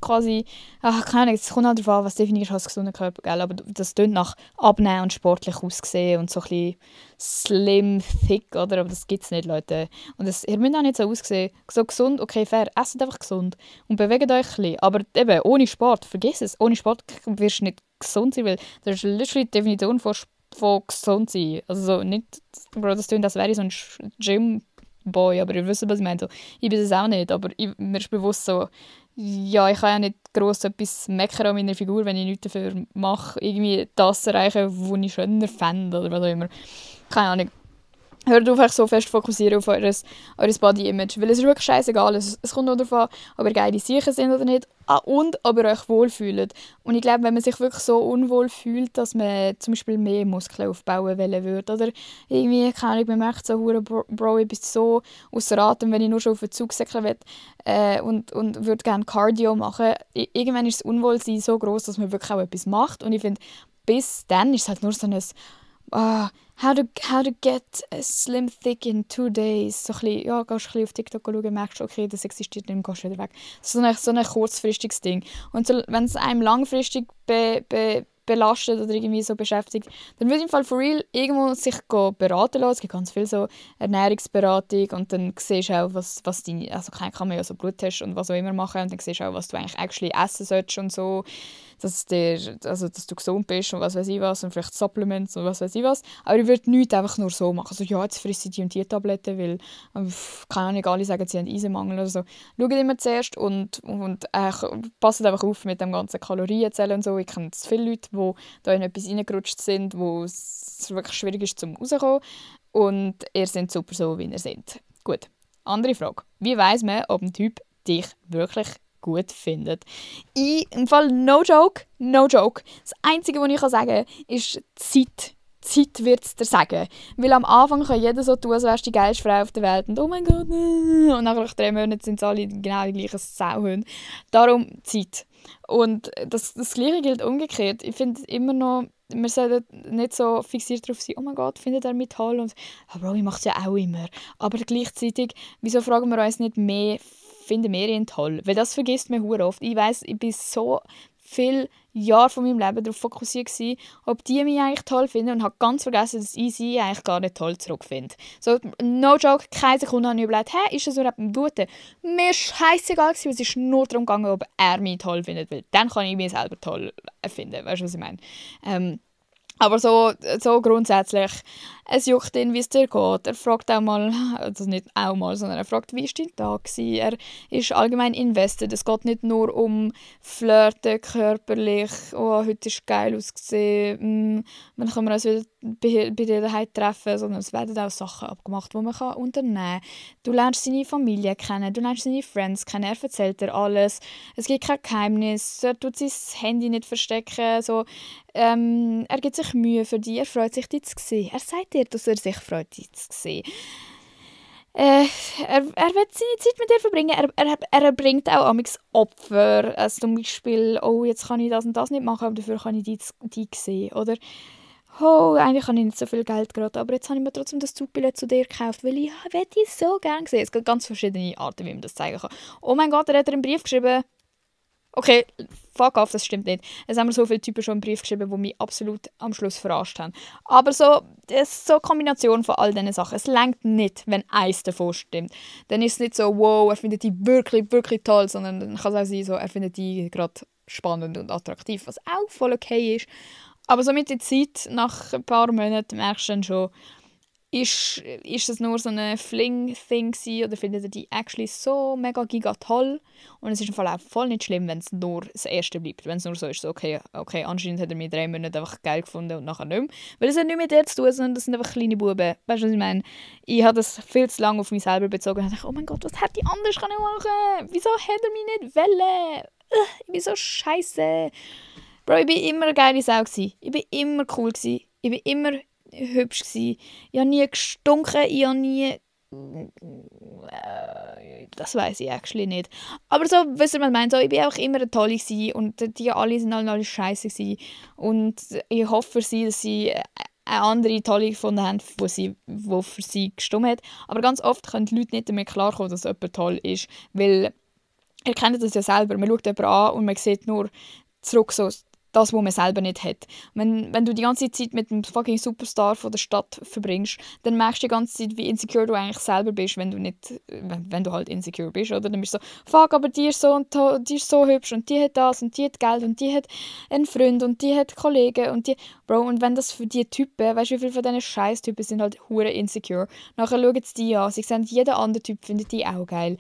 Speaker 1: quasi, keine Ahnung, es kommt halt darauf an, was definierst du als gesunder Körper, gell? Aber das klingt nach Abnehmen und sportlich aussehen und so ein bisschen slim, thick, oder? Aber das gibt es nicht, Leute. Und ihr müsst auch nicht so aussehen. So gesund, okay, fair, esst einfach gesund und bewegt euch ein bisschen. Aber eben, ohne Sport, vergiss es, ohne Sport wirst du nicht gesund sein, weil das ist literally die Definition von gesund sein. Also so nicht, Bro, das klingt, als wäre ich so ein Gym Boy, aber ihr wisst, was ich meine. So, ich bin das auch nicht, aber mir ist bewusst so, ja, ich kann ja nicht gross etwas meckern an meiner Figur, wenn ich nichts dafür mache, irgendwie das erreichen, was ich schöner fände oder was auch immer. Keine Ahnung. Hört auf, euch so fest fokussieren auf eures Body-Image, weil es ist wirklich scheißegal. Es kommt nur darauf an, ob ihr geile Sicher sind oder nicht und ob ihr euch wohlfühlt. Und ich glaube, wenn man sich wirklich so unwohl fühlt, dass man zum Beispiel mehr Muskeln aufbauen wollen würde oder irgendwie, keine Ahnung, man merkt so, Bro, ich bin so ausser Atem, wenn ich nur schon auf den Zug säckeln will und würde gerne Cardio machen. Irgendwann ist das Unwohlsein so groß, dass man wirklich auch etwas macht. Und ich finde, bis dann ist es halt nur so ein how to get slim thick in 2 days. So ein bisschen, ja, gehst ein bisschen auf TikTok schauen, merkst du, okay, das existiert nicht, gehst wieder weg. So ein kurzfristiges Ding. Und so, wenn es einem langfristig belastet oder irgendwie so beschäftigt, dann würde ich im Fall for real irgendwo sich beraten lassen. Es gibt ganz viel so Ernährungsberatung und dann siehst du auch, was deine, also kann man ja so Bluttests und was auch immer machen und dann siehst du auch, was du eigentlich actually essen solltest und so, dass du gesund bist und was weiß ich was und vielleicht Supplements und was weiß ich was. Aber ich würde nichts einfach nur so machen. Also ja, jetzt frisse ich die und die Tabletten, weil keine Ahnung, alle sagen, sie haben Eisenmangel oder so. Schaut immer zuerst und passt einfach auf mit dem ganzen Kalorienzählen und so. Ich kenne viele Leute, die da in etwas reingerutscht sind, wo es wirklich schwierig ist, zum rauszukommen. Und ihr seid super so, wie ihr seid. Gut, andere Frage. Wie weiss man, ob ein Typ dich wirklich gut findet? Im Fall no joke. Das Einzige, was ich sagen kann, ist Zeit. Zeit wird es dir sagen. Weil am Anfang kann jeder so tun, als wärst du die geilste Frau auf der Welt. Und oh mein Gott, und nach 3 Monaten sind sie alle genau die gleichen Sauhunde. Darum Zeit. Und das Gleiche gilt umgekehrt. Ich finde immer noch, wir sollten nicht so fixiert darauf sein, oh mein Gott, findet er mich toll? Und Bro, ich mache es ja auch immer. Aber gleichzeitig, wieso fragen wir uns nicht mehr, finden wir ihn toll? Weil das vergisst man sehr oft. Ich weiss, ich bin so viele Jahre von meinem Leben darauf fokussiert gewesen, ob die mich eigentlich toll finden und habe ganz vergessen, dass ich sie eigentlich gar nicht toll zurückfinde. So, no joke, keine Sekunde habe ich überlegt, ist das überhaupt ein Guter? Mir war scheissegal, es ist nur darum gegangen, ob er mich toll findet, weil dann kann ich mich selber toll finden, weißt du, was ich meine? Aber so grundsätzlich, es juckt ihn, wie es dir geht. Er fragt auch mal, also nicht auch mal, sondern er fragt, wie war dein Tag gewesen? Er ist allgemein invested. Es geht nicht nur um Flirten, körperlich, oh, heute ist geil ausgesehen, wann können wir uns wieder bei dir daheim treffen, sondern es werden auch Sachen abgemacht, die man unternehmen kann. Du lernst seine Familie kennen, du lernst seine Friends kennen, er erzählt dir alles. Es gibt kein Geheimnis, er tut sein Handy nicht verstecken, so. Er gibt sich Mühe für dich, er freut sich, dich zu sehen. Er sagt dir, dass er sich freut, dich zu sehen. Er will seine Zeit mit dir verbringen. Er erbringt auch amigs Opfer. Also zum Beispiel, oh, jetzt kann ich das und das nicht machen, aber dafür kann ich dich sehen. Oder, oh, eigentlich habe ich nicht so viel Geld gerade, aber jetzt habe ich mir trotzdem das Zugbillett zu dir gekauft, weil ich dich so gerne sehen. Es gibt ganz verschiedene Arten, wie man das zeigen kann. Oh mein Gott, er hat einen Brief geschrieben. Okay, fuck off, das stimmt nicht. Es haben mir so viele Typen schon einen Brief geschrieben, die mich absolut am Schluss verarscht haben. Aber so, das ist so eine Kombination von all diesen Sachen. Es reicht nicht, wenn eins davon stimmt. Dann ist es nicht so, wow, er findet die wirklich, wirklich toll, sondern dann kann es auch sein, so, er findet die gerade spannend und attraktiv, was auch voll okay ist. Aber so mit der Zeit, nach ein paar Monaten, merkst du dann schon, ist das nur so ein Fling-Thing gewesen, oder findet ihr die actually so mega giga toll? Und es ist im Fall auch voll nicht schlimm, wenn es nur das Erste bleibt. Wenn es nur so ist, so, okay, anscheinend hat er mich 3 Monate einfach geil gefunden und nachher nicht mehr. Weil das hat nicht mit dir zu tun, sondern das sind einfach kleine Buben. Weißt du, was ich meine? Ich habe das viel zu lange auf mich selber bezogen und dachte, oh mein Gott, was hätte ich anders können machen? Wieso hat er mich nicht wollen? Ich bin so scheiße. Bro, ich war immer eine geile Sau gewesen. Ich war immer cool gewesen. Ich war immer hübsch gewesen. Ich habe nie gestunken, ich habe nie... das weiss ich actually nicht. Aber so, wisst ihr, was ich meine? So, ich war einfach immer eine Tolle gewesen und die alle sind alle scheiße gewesen. Und ich hoffe für sie, dass sie eine andere Tolle gefunden haben, die für sie gestimmt hat. Aber ganz oft können die Leute nicht damit klarkommen, dass jemand toll ist. Weil, ihr kennt das ja selber, man schaut jemanden an und man sieht nur zurück so das, was man selber nicht hat. Wenn du die ganze Zeit mit einem fucking Superstar von der Stadt verbringst, dann merkst du die ganze Zeit, wie insecure du eigentlich selber bist, wenn du halt insecure bist, oder? Dann bist du so, fuck, aber die ist so und die ist so hübsch und die hat das und die hat Geld und die hat einen Freund und die hat Kollegen und die... Bro, und wenn das für die Typen, weißt du, wie viele von diesen Scheiß-Typen sind halt hure insecure, nachher schauen sie die an, sie sehen, jeder andere Typ findet die auch geil.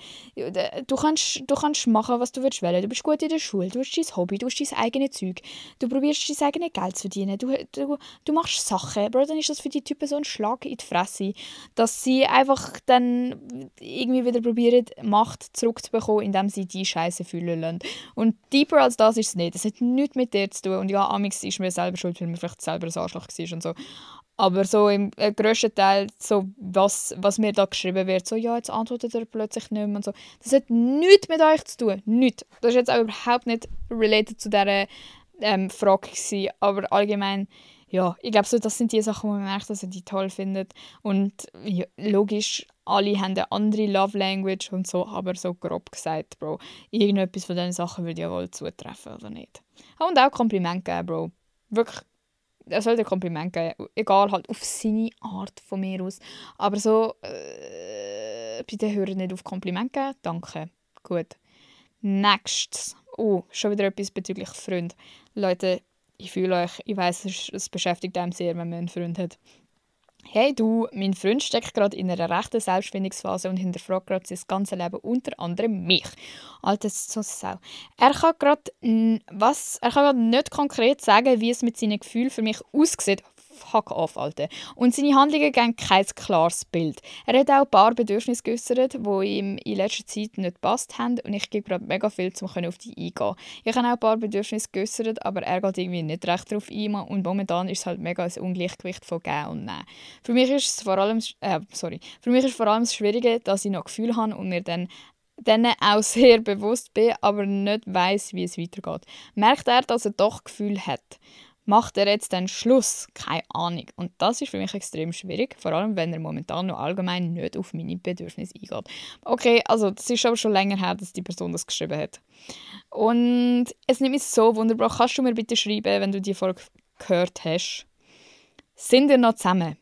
Speaker 1: Du kannst machen, was du willst wollen. Du bist gut in der Schule, du hast dein Hobby, du hast dein eigenes Zeug, du probierst dein eigenes Geld zu verdienen, du machst Sachen. Bro, dann ist das für die Typen so ein Schlag in die Fresse, dass sie einfach dann irgendwie wieder probieren, Macht zurückzubekommen, indem sie die Scheiße fühlen lassen. Und deeper als das ist es nicht. Das hat nichts mit dir zu tun. Und ja, amigs ist mir selber schuld, weil man vielleicht selber ein Arschloch war und so. Aber so im grössten Teil, so was mir da geschrieben wird, so ja, jetzt antwortet er plötzlich nicht mehr und so. Das hat nichts mit euch zu tun. Nichts. Das ist jetzt auch überhaupt nicht related zu dieser Frage gewesen. Aber allgemein, ja, ich glaube, so, das sind die Sachen, wo man merkt, dass er die toll findet. Und ja, logisch, alle haben eine andere Love Language und so, aber so grob gesagt, Bro, irgendetwas von diesen Sachen würde ja wohl zutreffen, oder nicht? Und auch Kompliment geben, Bro. Wirklich, er sollte ein Kompliment geben. Egal, halt auf seine Art von mir aus. Aber so, bitte hören nicht auf Kompliment geben. Danke. Gut. Nächstes. Schon wieder etwas bezüglich Freund. Leute, ich fühle euch. Ich weiss, es beschäftigt einem sehr, wenn man einen Freund hat. Hey du, mein Freund steckt gerade in einer rechten Selbstfindungsphase und hinterfragt gerade sein ganzes Leben, unter anderem mich. Alter, so Sau. Er kann gerade nicht konkret sagen, wie es mit seinen Gefühlen für mich aussieht. Fuck off, Alter. Und seine Handlungen geben kein klares Bild. Er hat auch ein paar Bedürfnisse geäußert, die ihm in letzter Zeit nicht gepasst haben und ich gebe gerade mega viel, um auf die eingehen. Ich habe auch ein paar Bedürfnisse geäußert, aber er geht irgendwie nicht recht darauf ein und momentan ist es halt mega ein Ungleichgewicht von Geben und Nehmen. Für mich ist vor allem das Schwierige, dass ich noch Gefühle habe und mir dann auch sehr bewusst bin, aber nicht weiss, wie es weitergeht. Merkt er, dass er doch Gefühle hat? Macht er jetzt dann Schluss? Keine Ahnung. Und das ist für mich extrem schwierig, vor allem wenn er momentan noch allgemein nicht auf meine Bedürfnisse eingeht. Okay, also das ist aber schon länger her, dass die Person das geschrieben hat. Und es nimmt mich so wunderbar. Kannst du mir bitte schreiben, wenn du die Folge gehört hast? Sind wir noch zusammen?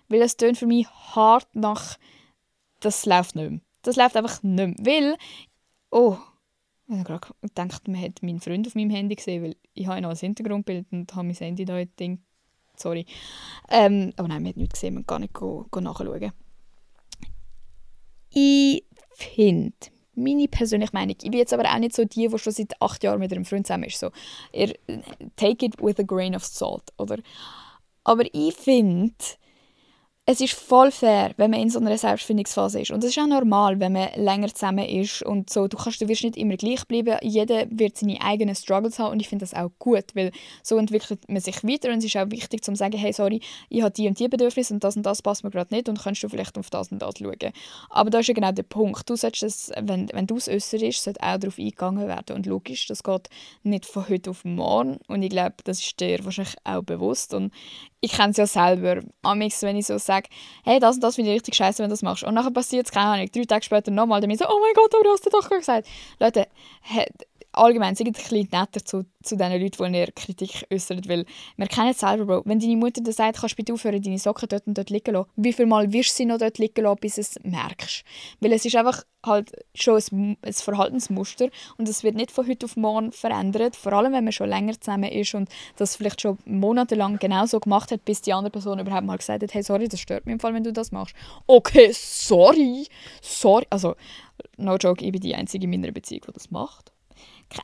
Speaker 1: Weil es tönt für mich hart nach, das läuft nicht mehr. Das läuft einfach nicht mehr. Weil, ich habe gerade gedacht, man hat meinen Freund auf meinem Handy gesehen, weil ich habe noch ein Hintergrundbild und habe mein Handy da in Ding. Sorry. Aber nein, man hat nichts gesehen, man kann nicht nachschauen. Ich finde, meine persönliche Meinung, ich bin jetzt aber auch nicht so die schon seit 8 Jahren mit einem Freund zusammen ist. So, take it with a grain of salt, oder? Aber ich finde, es ist voll fair, wenn man in so einer Selbstfindungsphase ist. Und es ist auch normal, wenn man länger zusammen ist. Und so, du wirst nicht immer gleich bleiben. Jeder wird seine eigenen Struggles haben. Und ich finde das auch gut, weil so entwickelt man sich weiter. Und es ist auch wichtig, zu sagen, hey, sorry, ich habe die und die Bedürfnisse und das passt mir gerade nicht. Und kannst du vielleicht auf das und das schauen. Aber da ist ja genau der Punkt. Du solltest das, wenn du es äußerst, sollte auch darauf eingegangen werden. Und logisch, das geht nicht von heute auf morgen. Und ich glaube, das ist dir wahrscheinlich auch bewusst. Und ich kenne es ja selber. Amigs, wenn ich so sage, hey, das und das finde ich richtig scheiße, wenn du das machst. Und nachher passiert es, keine Ahnung, 3 Tage später nochmal, dann bin ich so, oh mein Gott, aber du hast es doch gesagt. Leute, allgemein, seid ein bisschen netter zu den Leuten, die ihr Kritik äußern, weil wir kennen es selber, Bro. Wenn deine Mutter dir sagt, kannst du bitte aufhören, deine Socken dort und dort liegen lassen, wie viel Mal wirst du sie noch dort liegen lassen, bis du es merkst? Weil es ist einfach halt schon ein Verhaltensmuster und es wird nicht von heute auf morgen verändert, vor allem wenn man schon länger zusammen ist und das vielleicht schon monatelang genau so gemacht hat, bis die andere Person überhaupt mal gesagt hat, hey, sorry, das stört mich im Fall, wenn du das machst. Okay, sorry. Also, no joke, ich bin die Einzige in meiner Beziehung, die das macht.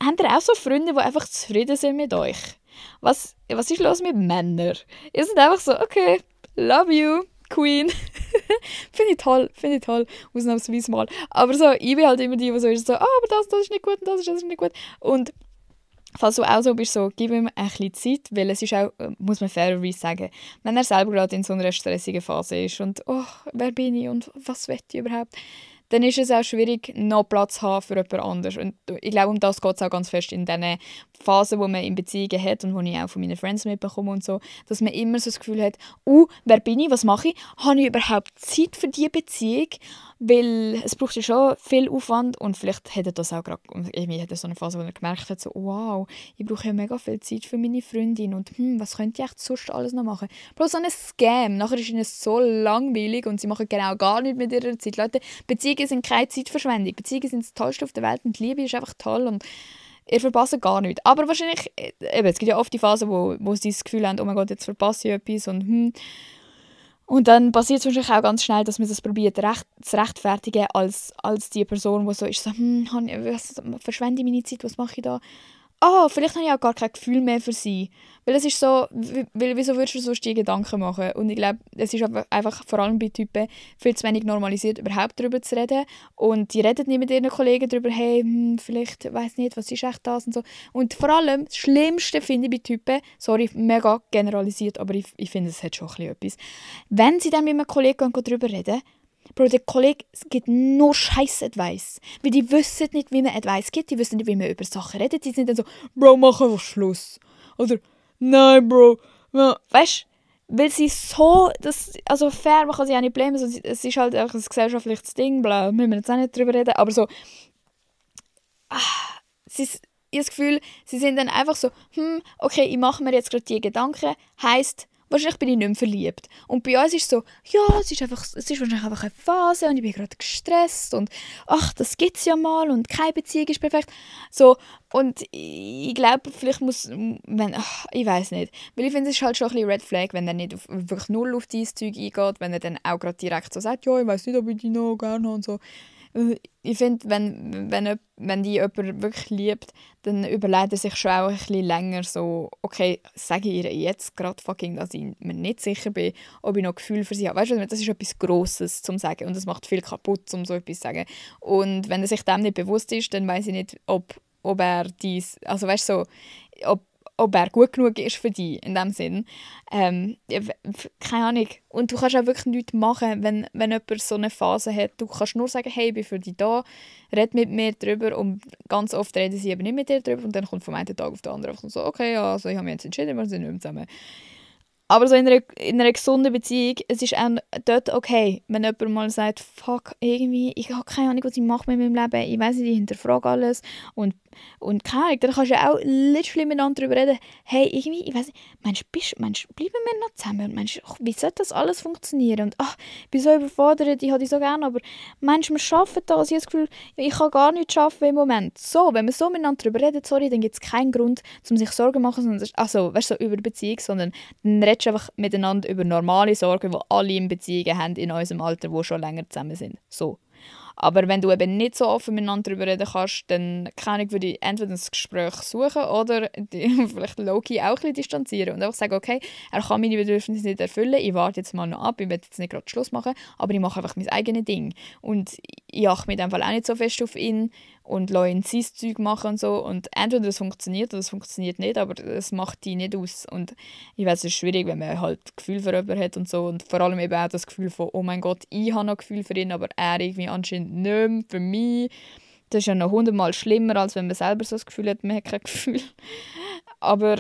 Speaker 1: Habt ihr auch so Freunde, die einfach zufrieden sind mit euch? Was ist los mit Männern? Ihr seid einfach so, okay, love you, Queen. Finde ich toll, ausnahmsweise mal. Aber so, ich bin halt immer die so ist, so, aber das ist nicht gut und das ist nicht gut. Und falls du auch so bist, so, gib ihm ein bisschen Zeit, weil es ist auch, muss man fairerweise sagen, wenn er selber gerade in so einer stressigen Phase ist und, oh, wer bin ich und was will ich überhaupt, dann ist es auch schwierig, noch Platz zu haben für jemand anderes. Und ich glaube, um das geht es auch ganz fest in diesen Phasen, wo man in Beziehungen hat und wo ich auch von meinen Friends mitbekomme und so, dass man immer so das Gefühl hat, wer bin ich, was mache ich, habe ich überhaupt Zeit für diese Beziehung? Weil es braucht ja schon viel Aufwand und vielleicht hat er das auch gerade, irgendwie hat er so eine Phase, wo er gemerkt hat, so, wow, ich brauche ja mega viel Zeit für meine Freundin und was könnte ich echt sonst alles noch machen? Bloß so ein Scam, nachher ist ihnen so langweilig und sie machen genau gar nichts mit ihrer Zeit. Leute, Beziehungen sind keine Zeitverschwendung, Beziehungen sind das Tollste auf der Welt und die Liebe ist einfach toll und ihr verpasst gar nichts. Aber wahrscheinlich, eben, es gibt ja oft die Phasen, wo sie das Gefühl haben, oh mein Gott, jetzt verpasse ich etwas und dann passiert es wahrscheinlich auch ganz schnell, dass man das probiert zu rechtfertigen als die Person, die so ist, so, verschwende ich meine Zeit, was mache ich da? Vielleicht habe ich auch gar kein Gefühl mehr für sie. Weil es ist so, wieso würdest du sonst die Gedanken machen? Und ich glaube, es ist einfach vor allem bei Typen viel zu wenig normalisiert, überhaupt darüber zu reden. Und die reden nicht mit ihren Kollegen darüber, hey, vielleicht, weiss nicht, was ist echt das und so. Und vor allem, das Schlimmste finde ich bei Typen, sorry, mega generalisiert, aber ich finde, es hat schon ein bisschen etwas. Wenn sie dann mit einem Kollegen darüber reden, Bro, der Kollege gibt nur scheiß Advice. Weil die wissen nicht, wie man Advice gibt, die wissen nicht, wie man über Sachen redet. Die sind dann so, Bro, mach einfach Schluss. Oder, nein, Bro. Ja. Weißt du, weil sie so, also fair, man kann sie auch nicht blamen, also, es ist halt einfach ein gesellschaftliches Ding, bla, müssen wir jetzt auch nicht drüber reden, aber so, ich habe das Gefühl, sie sind dann einfach so, okay, ich mache mir jetzt gerade die Gedanken, heisst, wahrscheinlich bin ich nicht mehr verliebt. Und bei uns ist es so, ja, es ist wahrscheinlich einfach eine Phase und ich bin gerade gestresst und ach, das gibt es ja mal und keine Beziehung ist perfekt. So, und ich glaube, vielleicht muss, ich weiß nicht. Weil ich finde, es ist halt schon ein bisschen Red Flag, wenn er nicht wirklich null auf dieses Zeug eingeht, wenn er dann auch gerade direkt so sagt, ja, ich weiß nicht, ob ich dich noch gerne habe und so. Ich finde, wenn die jemand wirklich liebt, dann überlegt er sich schon auch ein bisschen länger so, okay, sage ich ihr jetzt gerade fucking, dass ich mir nicht sicher bin, ob ich noch Gefühl für sie habe. Weißt du, das ist etwas Grosses zum Sagen und das macht viel kaputt, um so etwas zu sagen. Und wenn er sich dem nicht bewusst ist, dann weiß ich nicht, ob er dies, also weißt du, so, ob er gut genug ist für dich, in dem Sinn. Keine Ahnung. Und du kannst auch wirklich nichts machen, wenn jemand so eine Phase hat. Du kannst nur sagen, hey, ich bin für dich da, red mit mir drüber und ganz oft reden sie eben nicht mit dir drüber und dann kommt vom einen Tag auf den anderen einfach so, okay, ja, also ich habe mich jetzt entschieden, wir sind nicht mehr zusammen. Aber so in einer gesunden Beziehung, es ist auch dort okay, wenn jemand mal sagt, fuck, irgendwie, ich habe keine Ahnung, was ich mache mit meinem Leben, ich weiss nicht, ich hinterfrage alles und keine Ahnung, dann kannst du ja auch literally miteinander darüber reden, hey, irgendwie, ich weiss nicht, meinst du, bleiben wir noch zusammen und meinst du, wie soll das alles funktionieren und ich bin so überfordert, ich habe dich so gerne, aber meinst du, wir schaffen das, ich habe das Gefühl, ich kann gar nichts schaffen im Moment. So, wenn wir so miteinander darüber reden, sorry, dann gibt es keinen Grund, um sich Sorgen zu machen, sondern, also, weißt du, so über Beziehung, sondern dann redest du einfach miteinander über normale Sorgen, die alle in Beziehungen haben in unserem Alter, die schon länger zusammen sind. So. Aber wenn du eben nicht so offen miteinander darüber reden kannst, dann würde ich entweder ein Gespräch suchen oder vielleicht low-key auch ein bisschen distanzieren und einfach sagen, okay, er kann meine Bedürfnisse nicht erfüllen, ich warte jetzt mal noch ab, ich will jetzt nicht gerade Schluss machen, aber ich mache einfach mein eigenes Ding. Und ich achte mich in dem Fall auch nicht so fest auf ihn und lasse ihn sein Zeug machen und so. Und entweder das funktioniert oder es funktioniert nicht, aber es macht die nicht aus. Und ich weiß, es ist schwierig, wenn man halt Gefühl für jemanden hat und so. Und vor allem eben auch das Gefühl von, oh mein Gott, ich habe noch Gefühl für ihn, aber er irgendwie anscheinend nicht mehr für mich. Das ist ja noch 100-mal schlimmer, als wenn man selber so das Gefühl hat, man hat kein Gefühl. Aber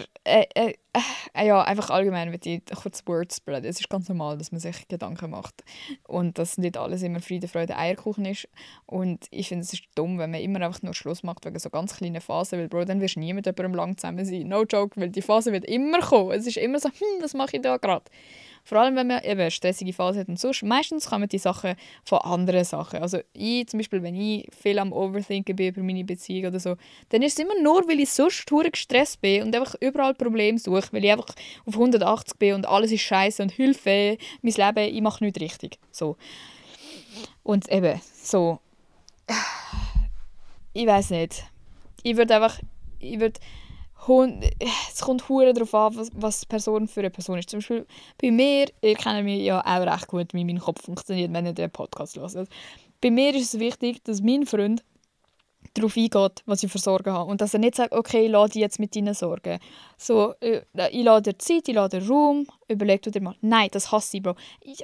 Speaker 1: ja, einfach allgemein mit die kurz Word spread. Es ist ganz normal, dass man sich Gedanken macht und dass nicht alles immer Friede, Freude, Eierkuchen ist. Und ich finde, es ist dumm, wenn man immer einfach nur Schluss macht wegen so ganz kleinen Phasen, weil Bro, dann wirst du nie mit jemandem lang zusammen sein. No joke, weil die Phase wird immer kommen. Es ist immer so, was mache ich da gerade? Vor allem, wenn man eben eine stressige Phase hat und sonst. Meistens kommen die Sachen von anderen Sachen. Also ich zum Beispiel, wenn ich viel am Overthinken bin über meine Beziehung oder so, dann ist es immer nur, weil ich sonst verdammt gestresst bin und einfach überall Probleme suche, weil ich einfach auf 180 bin und alles ist scheiße und Hilfe, mein Leben, ich mache nichts richtig. So. Und eben, so, ich weiß nicht. Es kommt hure darauf an, was die Person für eine Person ist. Zum Beispiel bei mir, ihr kennt mich ja auch recht gut, wie mein Kopf funktioniert, wenn ihr den Podcast hört. Bei mir ist es wichtig, dass mein Freund darauf eingeht, was ich für Sorgen habe. Und dass er nicht sagt, okay, ich lade dich jetzt mit deinen Sorgen. So, ich lade dir Zeit, ich lade dir Raum, überleg du dir mal. Nein, das hasse ich, Bro.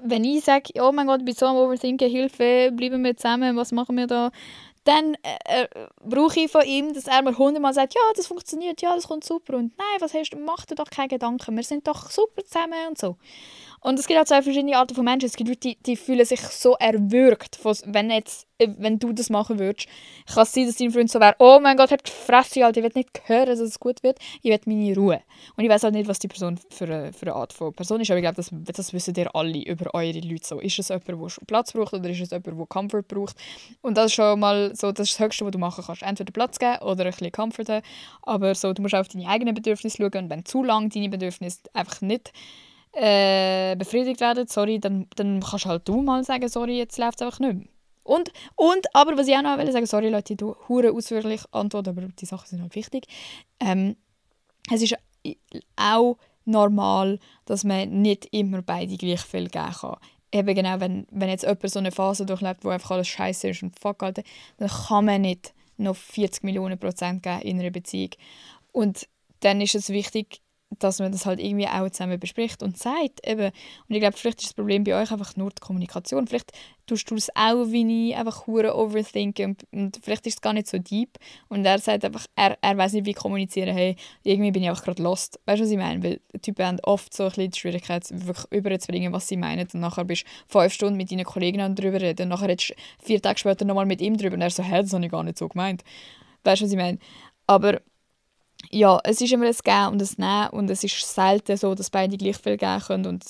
Speaker 1: Wenn ich sage, oh mein Gott, ich bin so am Overthinken, Hilfe, bleiben wir zusammen, was machen wir da? Dann brauche ich von ihm, dass er mir 100-mal sagt, ja, das funktioniert, ja, das kommt super. Und nein, was hast du, mach dir doch keine Gedanken, wir sind doch super zusammen und so. Und es gibt auch zwei verschiedene Arten von Menschen. Es gibt Leute, die fühlen sich so erwürgt, wenn du das machen würdest. Kann es sein, dass dein Freund so wäre, oh mein Gott, hab die Fresse, Alter, ich will nicht hören, dass es gut wird. Ich will meine Ruhe. Und ich weiß halt nicht, was die Person für eine Art von Person ist, aber ich glaube, das wissen ihr alle über eure Leute so. Ist es jemand, der Platz braucht oder ist es jemand, der Comfort braucht? Und das ist schon mal so, das ist das Höchste, was du machen kannst. Entweder Platz geben oder ein bisschen comforten. Aber so, du musst auch auf deine eigenen Bedürfnisse schauen und wenn zu lange deine Bedürfnisse einfach nicht befriedigt werden, sorry, dann kannst halt du mal sagen, sorry, jetzt läuft es einfach nicht mehr. Aber was ich auch noch sagen, sorry Leute, du hure ausführlich antworten, aber die Sachen sind halt wichtig. Es ist auch normal, dass man nicht immer beide gleich viel geben kann. Eben genau, wenn jetzt jemand so eine Phase durchlebt, wo einfach alles scheiße ist und fuck, Alter, dann kann man nicht noch 40 Millionen Prozent geben in einer Beziehung. Und dann ist es wichtig, dass man das halt irgendwie auch zusammen bespricht und sagt eben. Und ich glaube, vielleicht ist das Problem bei euch einfach nur die Kommunikation. Vielleicht tust du es auch wie ich, einfach hure overthinken und vielleicht ist es gar nicht so deep. Und er sagt einfach, er weiß nicht, wie kommunizieren, hey, irgendwie bin ich einfach gerade lost. Weißt du, was ich meine? Weil die Typen haben oft so ein bisschen die Schwierigkeit, wirklich überzubringen, was sie meinen. Und nachher bist du 5 Stunden mit deinen Kollegen darüber reden und nachher redest du 4 Tage später nochmal mit ihm drüber und er so, hä, das habe ich gar nicht so gemeint. Weißt du, was ich meine? Aber ja, es ist immer ein Geben und ein Nehmen und es ist selten so, dass beide gleich viel geben können und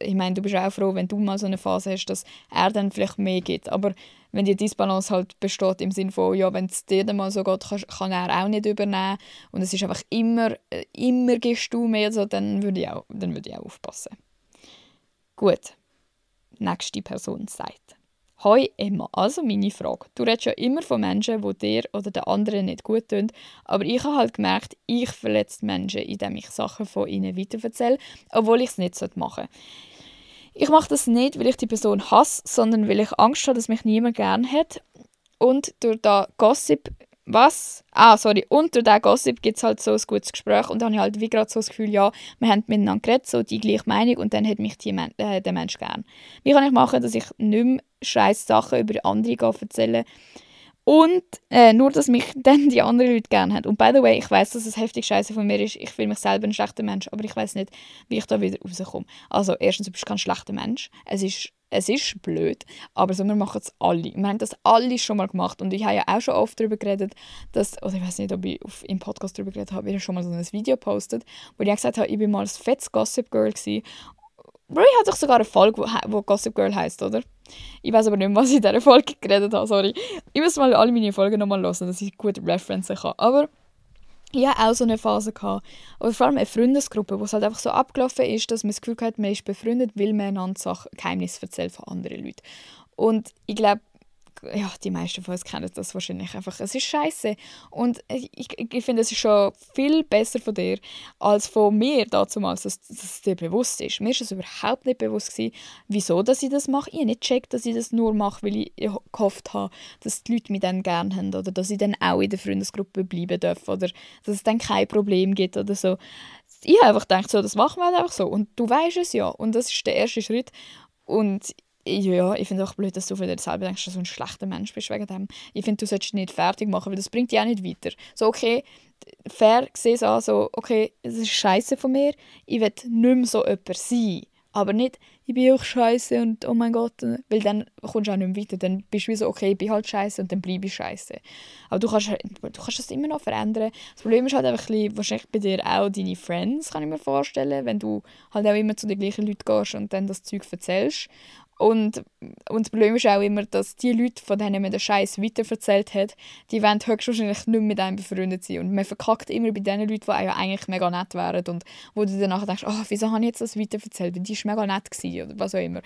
Speaker 1: ich meine, du bist auch froh, wenn du mal so eine Phase hast, dass er dann vielleicht mehr gibt, aber wenn die Disbalance halt besteht im Sinne von, ja, wenn es dir dann mal so geht, kann er auch nicht übernehmen und es ist einfach immer gibst du mehr, so, dann würde ich auch aufpassen. Gut, nächste Person sagt: Hoi Emma, also meine Frage. Du redest ja immer von Menschen, die dir oder den anderen nicht gut tun, aber ich habe halt gemerkt, ich verletze Menschen, indem ich Sachen von ihnen weitererzähle, obwohl ich es nicht machen sollte. Ich mache das nicht, weil ich die Person hasse, sondern weil ich Angst habe, dass mich niemand gern hat. Und durch den Gossip und durch den Gossip gibt es halt so ein gutes Gespräch und dann habe ich halt wie gerade so das Gefühl, ja, wir haben miteinander geredet, so die gleiche Meinung und dann hat mich der Mensch gern. Wie kann ich machen, dass ich nicht mehr scheisse Sachen über andere erzähle und nur, dass mich dann die anderen Leute gerne haben. Und by the way, ich weiß, dass es heftig scheiße von mir ist. Ich fühle mich selber ein schlechter Mensch, aber ich weiß nicht, wie ich da wieder rauskomme. Also erstens, du bist kein schlechter Mensch. Es ist blöd, aber so, wir machen es alle. Wir haben das alle schon mal gemacht und ich habe ja auch schon oft darüber geredet, oder ich weiß nicht, ob ich im Podcast darüber geredet habe, ich habe schon mal so ein Video gepostet, wo ich gesagt habe, ich war mal ein fettes Gossip Girl gewesen. Bro, ich habe doch sogar eine Folge, wo Gossip Girl heisst, oder? Ich weiß aber nicht mehr, was ich in dieser Folge geredet habe, sorry. Ich muss mal alle meine Folgen nochmal hören, dass ich gute Referenzen habe. Aber ich hatte auch so eine Phase gehabt. Aber vor allem eine Freundesgruppe, wo es halt einfach so abgelaufen ist, dass man das Gefühl hat, man ist befreundet, weil man einander Sachen, Geheimnisse erzählt von anderen Leuten. Und ich glaube, ja, die meisten von uns kennen das wahrscheinlich einfach. Es ist scheiße. Und ich finde, es ist schon viel besser von dir als von mir damals, dass es dir bewusst ist. Mir ist es überhaupt nicht bewusst gewesen, wieso dass ich das mache. Ich habe nicht gecheckt, dass ich das nur mache, weil ich gehofft habe, dass die Leute mich dann gerne haben oder dass ich dann auch in der Freundesgruppe bleiben darf oder dass es dann kein Problem gibt oder so. Ich habe einfach gedacht, so, das machen wir halt einfach so. Und du weißt es ja. Und das ist der erste Schritt. Und ja, ich finde auch blöd, dass du von dir selber denkst, dass du ein schlechter Mensch bist wegen dem. Ich finde, du solltest nicht fertig machen, weil das bringt dich auch nicht weiter. So, okay, fair gesehen es an, so, okay, es ist scheiße von mir, ich will nicht mehr so jemand sein. Aber nicht, ich bin auch scheiße und oh mein Gott, weil dann kommst du auch nicht mehr weiter. Dann bist du wie so, okay, ich bin halt scheiße und dann bleibe ich scheiße. Aber du kannst das immer noch verändern. Das Problem ist halt einfach ein bisschen, wahrscheinlich bei dir auch deine Friends, kann ich mir vorstellen, wenn du halt auch immer zu den gleichen Leuten gehst und dann das Zeug erzählst. Und das Problem ist auch immer, dass die Leute, von denen man den Scheiß weiterverzählt hat, die wollen höchstwahrscheinlich nicht mehr mit einem befreundet sein. Und man verkackt immer bei den Leuten, die einem eigentlich mega nett wären und wo du danach denkst, oh, wieso habe ich jetzt das weiterverzählt, weil die war mega nett gewesen, oder was auch immer.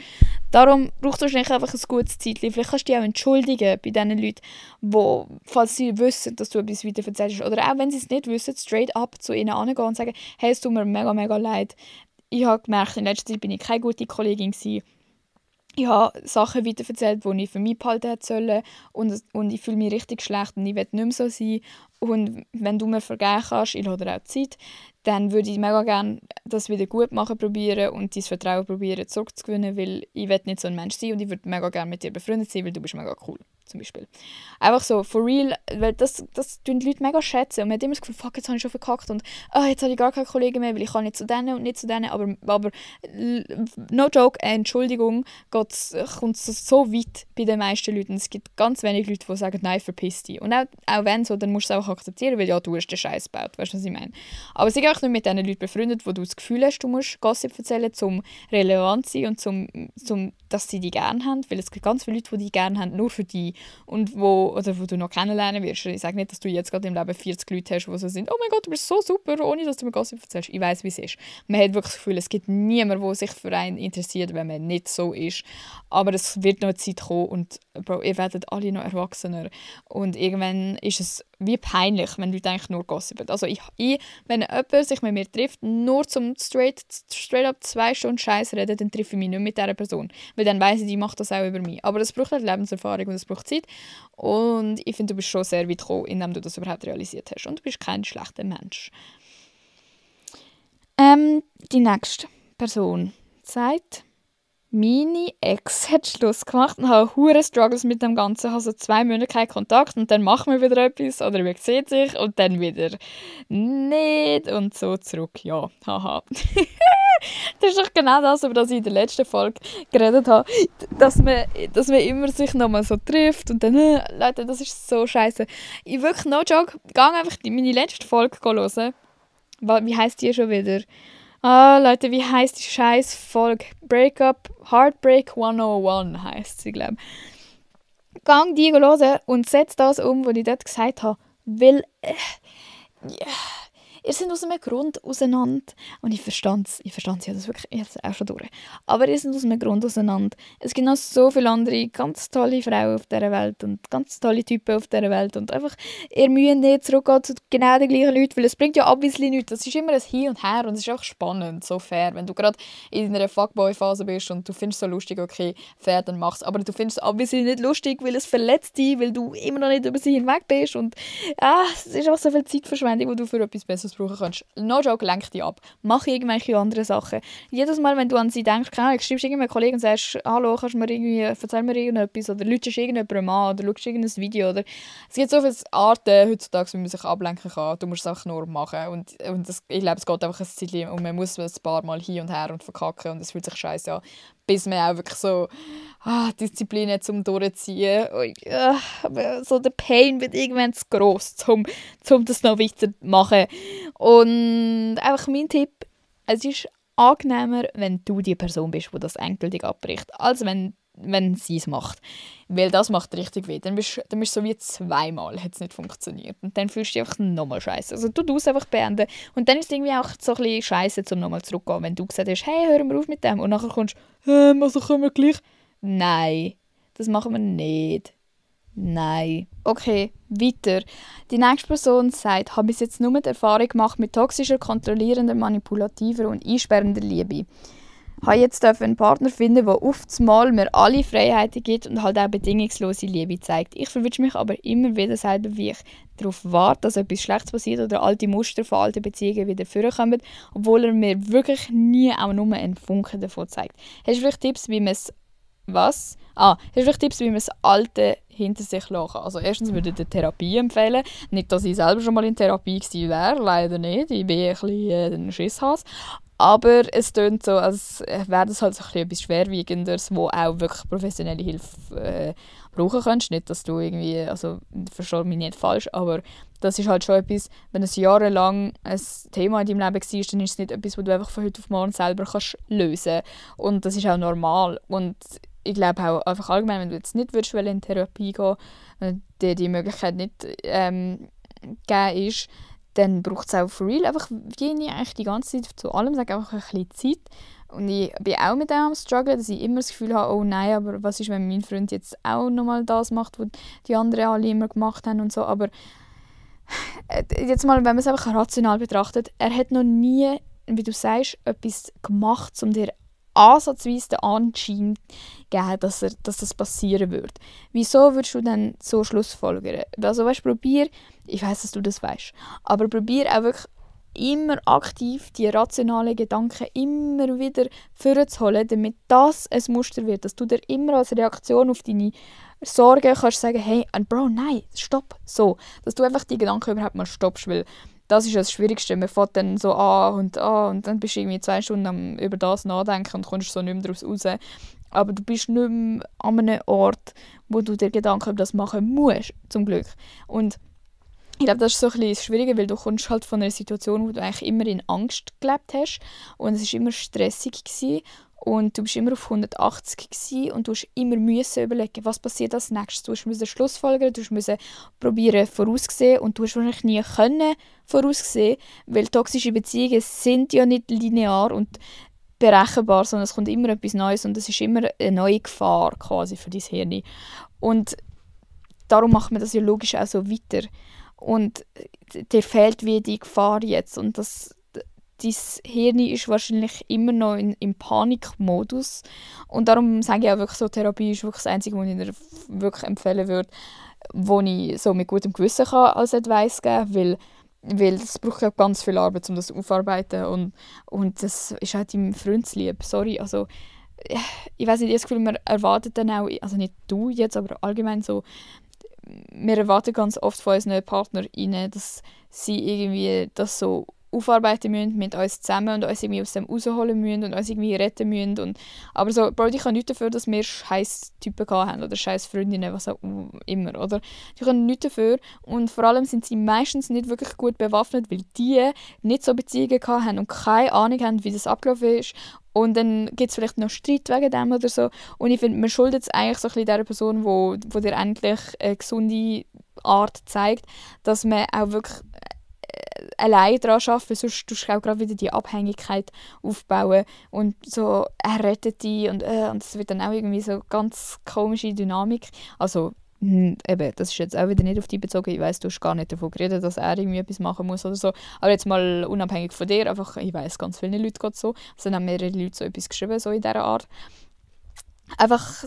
Speaker 1: Darum brauchst du wahrscheinlich einfach ein gutes Zeitchen. Vielleicht kannst du dich auch entschuldigen bei den Leuten, wo, falls sie wissen, dass du etwas weiterverzählst. Oder auch wenn sie es nicht wissen, straight up zu ihnen angehen und sagen, hey, es tut mir mega, mega leid. Ich habe gemerkt, in letzter Zeit bin ich keine gute Kollegin gewesen. ich habe Sachen weiterverzählt, die ich für mich behalten hätte sollen und ich fühle mich richtig schlecht und ich will nicht mehr so sein. Und wenn du mir vergeben kannst, ich lasse dir auch Zeit, dann würde ich mega gerne das wieder gut machen probieren und dein Vertrauen probieren zurückzugewinnen, weil ich will nicht so ein Mensch sein und ich würde mega gerne mit dir befreundet sein, weil du bist mega cool, zum Beispiel. Einfach so, for real, weil das tun die Leute mega schätzen und man hat immer das Gefühl, fuck, jetzt habe ich schon verkackt und jetzt habe ich gar keine Kollegen mehr, weil ich kann nicht zu denen und nicht zu denen, aber no joke, Entschuldigung, kommt es so weit bei den meisten Leuten. Es gibt ganz wenige Leute, die sagen, nein, verpiss dich. Und auch wenn so, dann musst du es auch akzeptieren, weil ja, du hast den Scheiß gebaut, weißt du, was ich meine? Aber sei auch nicht mit den Leuten befreundet, wo du das Gefühl hast, du musst Gossip erzählen, um relevant zu sein und dass sie dich gerne haben, weil es gibt ganz viele Leute, die dich gerne haben, nur für dich und wo du noch kennenlernen wirst. Ich sage nicht, dass du jetzt gerade im Leben 40 Leute hast, die so sind, oh mein Gott, du bist so super, ohne dass du mir Gossip erzählst. Ich weiss, wie es ist. Man hat wirklich das Gefühl, es gibt niemanden, der sich für einen interessiert, wenn man nicht so ist. Aber es wird noch eine Zeit kommen und Bro, ihr werdet alle noch erwachsener. Und irgendwann ist es wie peinlich, wenn Leute eigentlich nur gossipen. Also wenn jemand sich mit mir trifft, nur zum straight up 2 Stunden Scheiß reden, dann treffe ich mich nicht mit dieser Person. Weil dann weiss ich, die macht das auch über mich. Aber das braucht halt Lebenserfahrung und es braucht Zeit. Und ich finde, du bist schon sehr weit gekommen, indem du das überhaupt realisiert hast. Und du bist kein schlechter Mensch. Die nächste Person sagt, meine Ex hat Schluss gemacht und habe hure Struggles mit dem Ganzen. Ich habe so 2 Monate keinen Kontakt und dann machen wir wieder etwas oder wir sehen sich und dann wieder nicht und so zurück. Ja, haha. Das ist doch genau das, über das ich in der letzten Folge geredet habe. Dass man immer sich nochmal so trifft und dann, Leute, das ist so scheiße. Ich wirklich, no joke, gehe einfach meine letzte Folge hören. Wie heisst die schon wieder? Leute, wie heisst die scheiß Folge? Heartbreak 101 heisst sie, glaube ich. Gang die hören und setz das um, was ich dort gesagt habe. Weil, ihr seid aus einem Grund auseinander. Und ich verstand es. Ich habe das wirklich jetzt auch schon durch. Aber ihr seid aus einem Grund auseinander. Es gibt noch so viele andere ganz tolle Frauen auf dieser Welt und ganz tolle Typen auf dieser Welt. Und einfach, ihr müsst nicht zurückgehen zu genau den gleichen Leuten, weil es bringt ja obviously nichts. Das ist immer ein Hin und Her und es ist auch spannend, so fair. Wenn du gerade in einer Fuckboy-Phase bist und du findest es so lustig, okay, fair, dann mach's. Aber du findest es obviously nicht lustig, weil es verletzt dich, weil du immer noch nicht über sie hinweg bist. Und es ist auch so viel Zeitverschwendung, die du für etwas Besseres brauchen kannst. No joke, lenk dich ab. Mach irgendwelche andere Sachen. Jedes Mal, wenn du an sie denkst, schreibst du irgendeinem Kollegen und sagst, hallo, erzähl mir irgendetwas oder lütest irgendjemandem an oder schaust irgendein Video. Oder es gibt so viele Arten heutzutage, wie man sich ablenken kann. Du musst es einfach nur machen. Und ich glaube, es geht einfach ein Zeit und man muss ein paar Mal hin und her und verkacken und es fühlt sich scheiße an. Bis man auch wirklich so Disziplin hat, zum durchziehen. Aber so der Pain wird irgendwann zu gross, um das noch weiterzumachen. Und einfach mein Tipp, es ist angenehmer, wenn du die Person bist, die das endgültig abbricht, als wenn sie es macht. Weil das macht richtig weh. Dann bist du so wie 2-mal hat es nicht funktioniert. Und dann fühlst du dich einfach nochmal scheiße. Also du es einfach beenden. Und dann ist es irgendwie auch so ein bisschen scheiße, um nochmal zurückzugehen. Wenn du gesagt hast, hey, hör mal auf mit dem. Und nachher kommst du, also können wir gleich. Nein, das machen wir nicht. Nein. Okay, weiter. Die nächste Person sagt, habe bis jetzt nur die Erfahrung gemacht mit toxischer, kontrollierender, manipulativer und einsperrender Liebe. Habe jetzt einen Partner finden, der auf einmal mir alle Freiheiten gibt und halt auch bedingungslose Liebe zeigt. Ich verwünsche mich aber immer wieder selber, wie ich darauf warte, dass etwas Schlechtes passiert oder alte Muster von alten Beziehungen wieder vorkommen, obwohl er mir wirklich nie auch nur einen Funken davon zeigt. Hast du vielleicht Tipps, wie man es das Alte hinter sich lassen kann? Also erstens würde ich die Therapie empfehlen. Nicht, dass ich selber schon mal in Therapie gewesen wäre, leider nicht. Ich bin ein bisschen ein Schisshase. Aber es tönt so, als wäre das halt so etwas Schwerwiegenderes, wo auch wirklich professionelle Hilfe brauchen könntest. Nicht, dass du irgendwie, also verstehe mich nicht falsch, aber das ist halt schon etwas, wenn es jahrelang ein Thema in deinem Leben war, dann ist es nicht etwas, das du einfach von heute auf morgen selber kannst lösen. Und das ist auch normal. Und ich glaube auch einfach allgemein, wenn du jetzt nicht würdest, in Therapie gehen, wenn dir die Möglichkeit nicht gegeben ist, dann braucht es auch for real einfach eigentlich die ganze Zeit zu allem, sage einfach ein bisschen Zeit. Und ich bin auch mit dem am Struggle, dass ich immer das Gefühl habe, oh nein, aber was ist, wenn mein Freund jetzt auch nochmal das macht, was die anderen alle immer gemacht haben und so. Aber jetzt mal, wenn man es einfach rational betrachtet, er hat noch nie, wie du sagst, etwas gemacht, um dir ansatzweise den Anschein geben, dass das passieren wird. Wieso würdest du dann so schlussfolgern? Also weißt, ich weiss, dass du das weißt, aber probier auch wirklich immer aktiv die rationalen Gedanken immer wieder vorzuholen, damit das ein Muster wird, dass du dir immer als Reaktion auf deine Sorgen kannst sagen, hey, Bro, nein, stopp, so. Dass du einfach die Gedanken überhaupt mal stoppst, weil das ist das Schwierigste. Man fährt dann so und dann bist du irgendwie 2 Stunden über das nachdenken und kommst so nicht mehr daraus raus. Aber du bist nicht mehr an einem Ort, wo du dir Gedanken über das machen musst, zum Glück. Und ich glaube, das ist so ein bisschen das Schwierige, weil du kommst halt von einer Situation, wo du eigentlich immer in Angst gelebt hast und es war immer stressig gewesen, und du bist immer auf 180 gewesen, und du musst immer überlegen, was passiert als nächstes. Du musst Schlussfolgern, du musst probieren voraussehen, und du hast wahrscheinlich nie können voraussehen, weil toxische Beziehungen sind ja nicht linear und berechenbar, sondern es kommt immer etwas Neues und es ist immer eine neue Gefahr quasi für dein Hirn. Und darum macht man das ja logisch auch so weiter. Und dir fehlt wie die Gefahr jetzt, und dein Hirn ist wahrscheinlich immer noch im Panikmodus. Und darum sage ich auch wirklich so, Therapie ist wirklich das Einzige, was ich dir wirklich empfehlen würde, wo ich so mit gutem Gewissen kann als Advice geben kann, weil es braucht ja ganz viel Arbeit, um das aufzuarbeiten, und das ist halt deinem Freundeslieb. Sorry, also ich weiß nicht, ich habe das Gefühl, man erwartet dann auch, also nicht du jetzt, aber allgemein so, wir erwarten ganz oft von unseren PartnerInnen, dass sie irgendwie das so aufarbeiten müssen mit uns zusammen und uns irgendwie aus dem rausholen müssen und uns irgendwie retten müssen. Aber so, Bro, ich kann nichts dafür, dass wir scheiß Typen haben oder scheiß Freundinnen, was auch immer, oder? Die können nichts dafür, und vor allem sind sie meistens nicht wirklich gut bewaffnet, weil die nicht so Beziehungen haben und keine Ahnung haben, wie das abgelaufen ist. Und dann gibt es vielleicht noch Streit wegen dem oder so. Und ich finde, man schuldet es eigentlich so ein bisschen der Person, wo dir endlich eine gesunde Art zeigt, dass man auch wirklich allein daran arbeitet, sonst tust du auch gerade wieder die Abhängigkeit aufbauen. Und so, er rettet dich, und es wird dann auch irgendwie so ganz komische Dynamik. Also, eben, das ist jetzt auch wieder nicht auf dich bezogen. Ich weiss, du hast gar nicht davon geredet, dass er irgendwie etwas machen muss oder so. Aber jetzt mal unabhängig von dir, einfach, ich weiss, ganz viele Leute geht so. Es haben auch mehrere Leute so etwas geschrieben, so in dieser Art. Einfach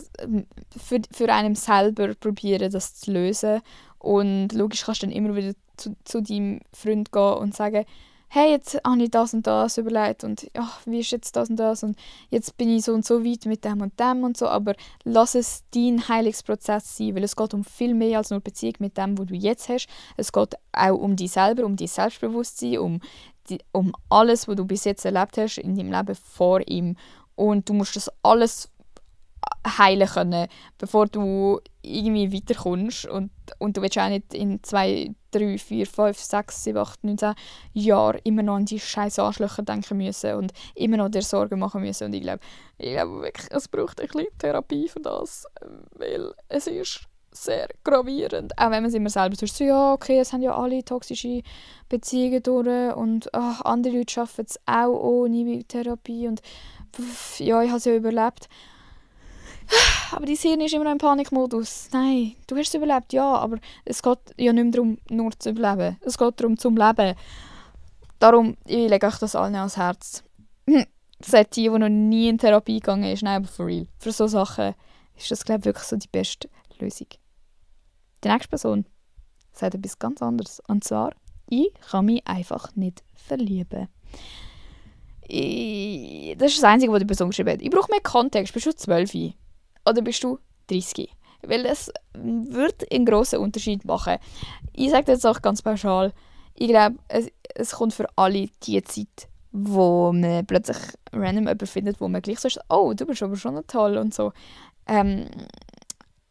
Speaker 1: für einen selber probieren, das zu lösen. Und logisch kannst du dann immer wieder zu deinem Freund gehen und sagen, hey, jetzt habe ich das und das überlegt und ja, wie ist jetzt das und das und jetzt bin ich so und so weit mit dem und so, aber lass es dein Heilungsprozess sein, weil es geht um viel mehr als nur Beziehung mit dem, was du jetzt hast. Es geht auch um dich selber, um dein Selbstbewusstsein, um alles, was du bis jetzt erlebt hast in deinem Leben vor ihm, und du musst das alles heilen können, bevor du irgendwie weiterkommst, und du willst auch nicht in 2, 3, 4, 5, 6, 7, 8, 9, 10 Jahren immer noch an die scheiß Arschlöcher denken müssen und immer noch dir Sorgen machen müssen. Und ich glaube wirklich, es braucht ein bisschen Therapie für das, weil es ist sehr gravierend. Auch wenn man es immer selber sagt, so, ja, okay, es haben ja alle toxische Beziehungen durch und andere Leute schaffen es auch ohne Therapie und ja, ich habe es ja überlebt. Aber dein Hirn ist immer noch im Panikmodus. Nein, du hast es überlebt, ja, aber es geht ja nicht mehr darum, nur zu überleben. Es geht darum, zum Leben. Darum, ich lege euch das allen ans Herz. Seit die noch nie in Therapie gegangen ist, nein, aber for real. Für solche Sachen ist das, glaube ich, wirklich so die beste Lösung. Die nächste Person sagt etwas ganz anderes. Und zwar, ich kann mich einfach nicht verlieben. Das ist das Einzige, was die Person geschrieben hat. Ich brauche mehr Kontext. Bist du 12? Oder bist du 30? Weil es wird einen grossen Unterschied machen. Ich sage jetzt auch ganz pauschal, ich glaube, es kommt für alle die Zeit, wo man plötzlich random jemanden findet, wo man gleich so ist, oh, du bist aber schon noch toll und so.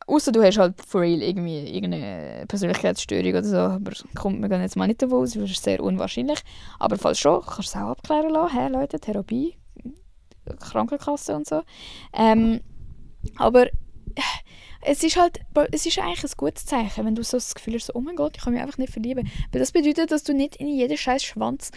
Speaker 1: Ausser du hast halt for real irgendwie irgendeine Persönlichkeitsstörung oder so, aber wir gehen jetzt mal nicht davon aus, das ist sehr unwahrscheinlich. Aber falls schon, kannst du es auch abklären lassen. Hey Leute, Therapie, Krankenkasse und so. Aber es ist eigentlich ein gutes Zeichen, wenn du so das Gefühl hast, so, oh mein Gott, ich kann mich einfach nicht verlieben. Weil das bedeutet, dass du nicht in jeden scheiß Schwanz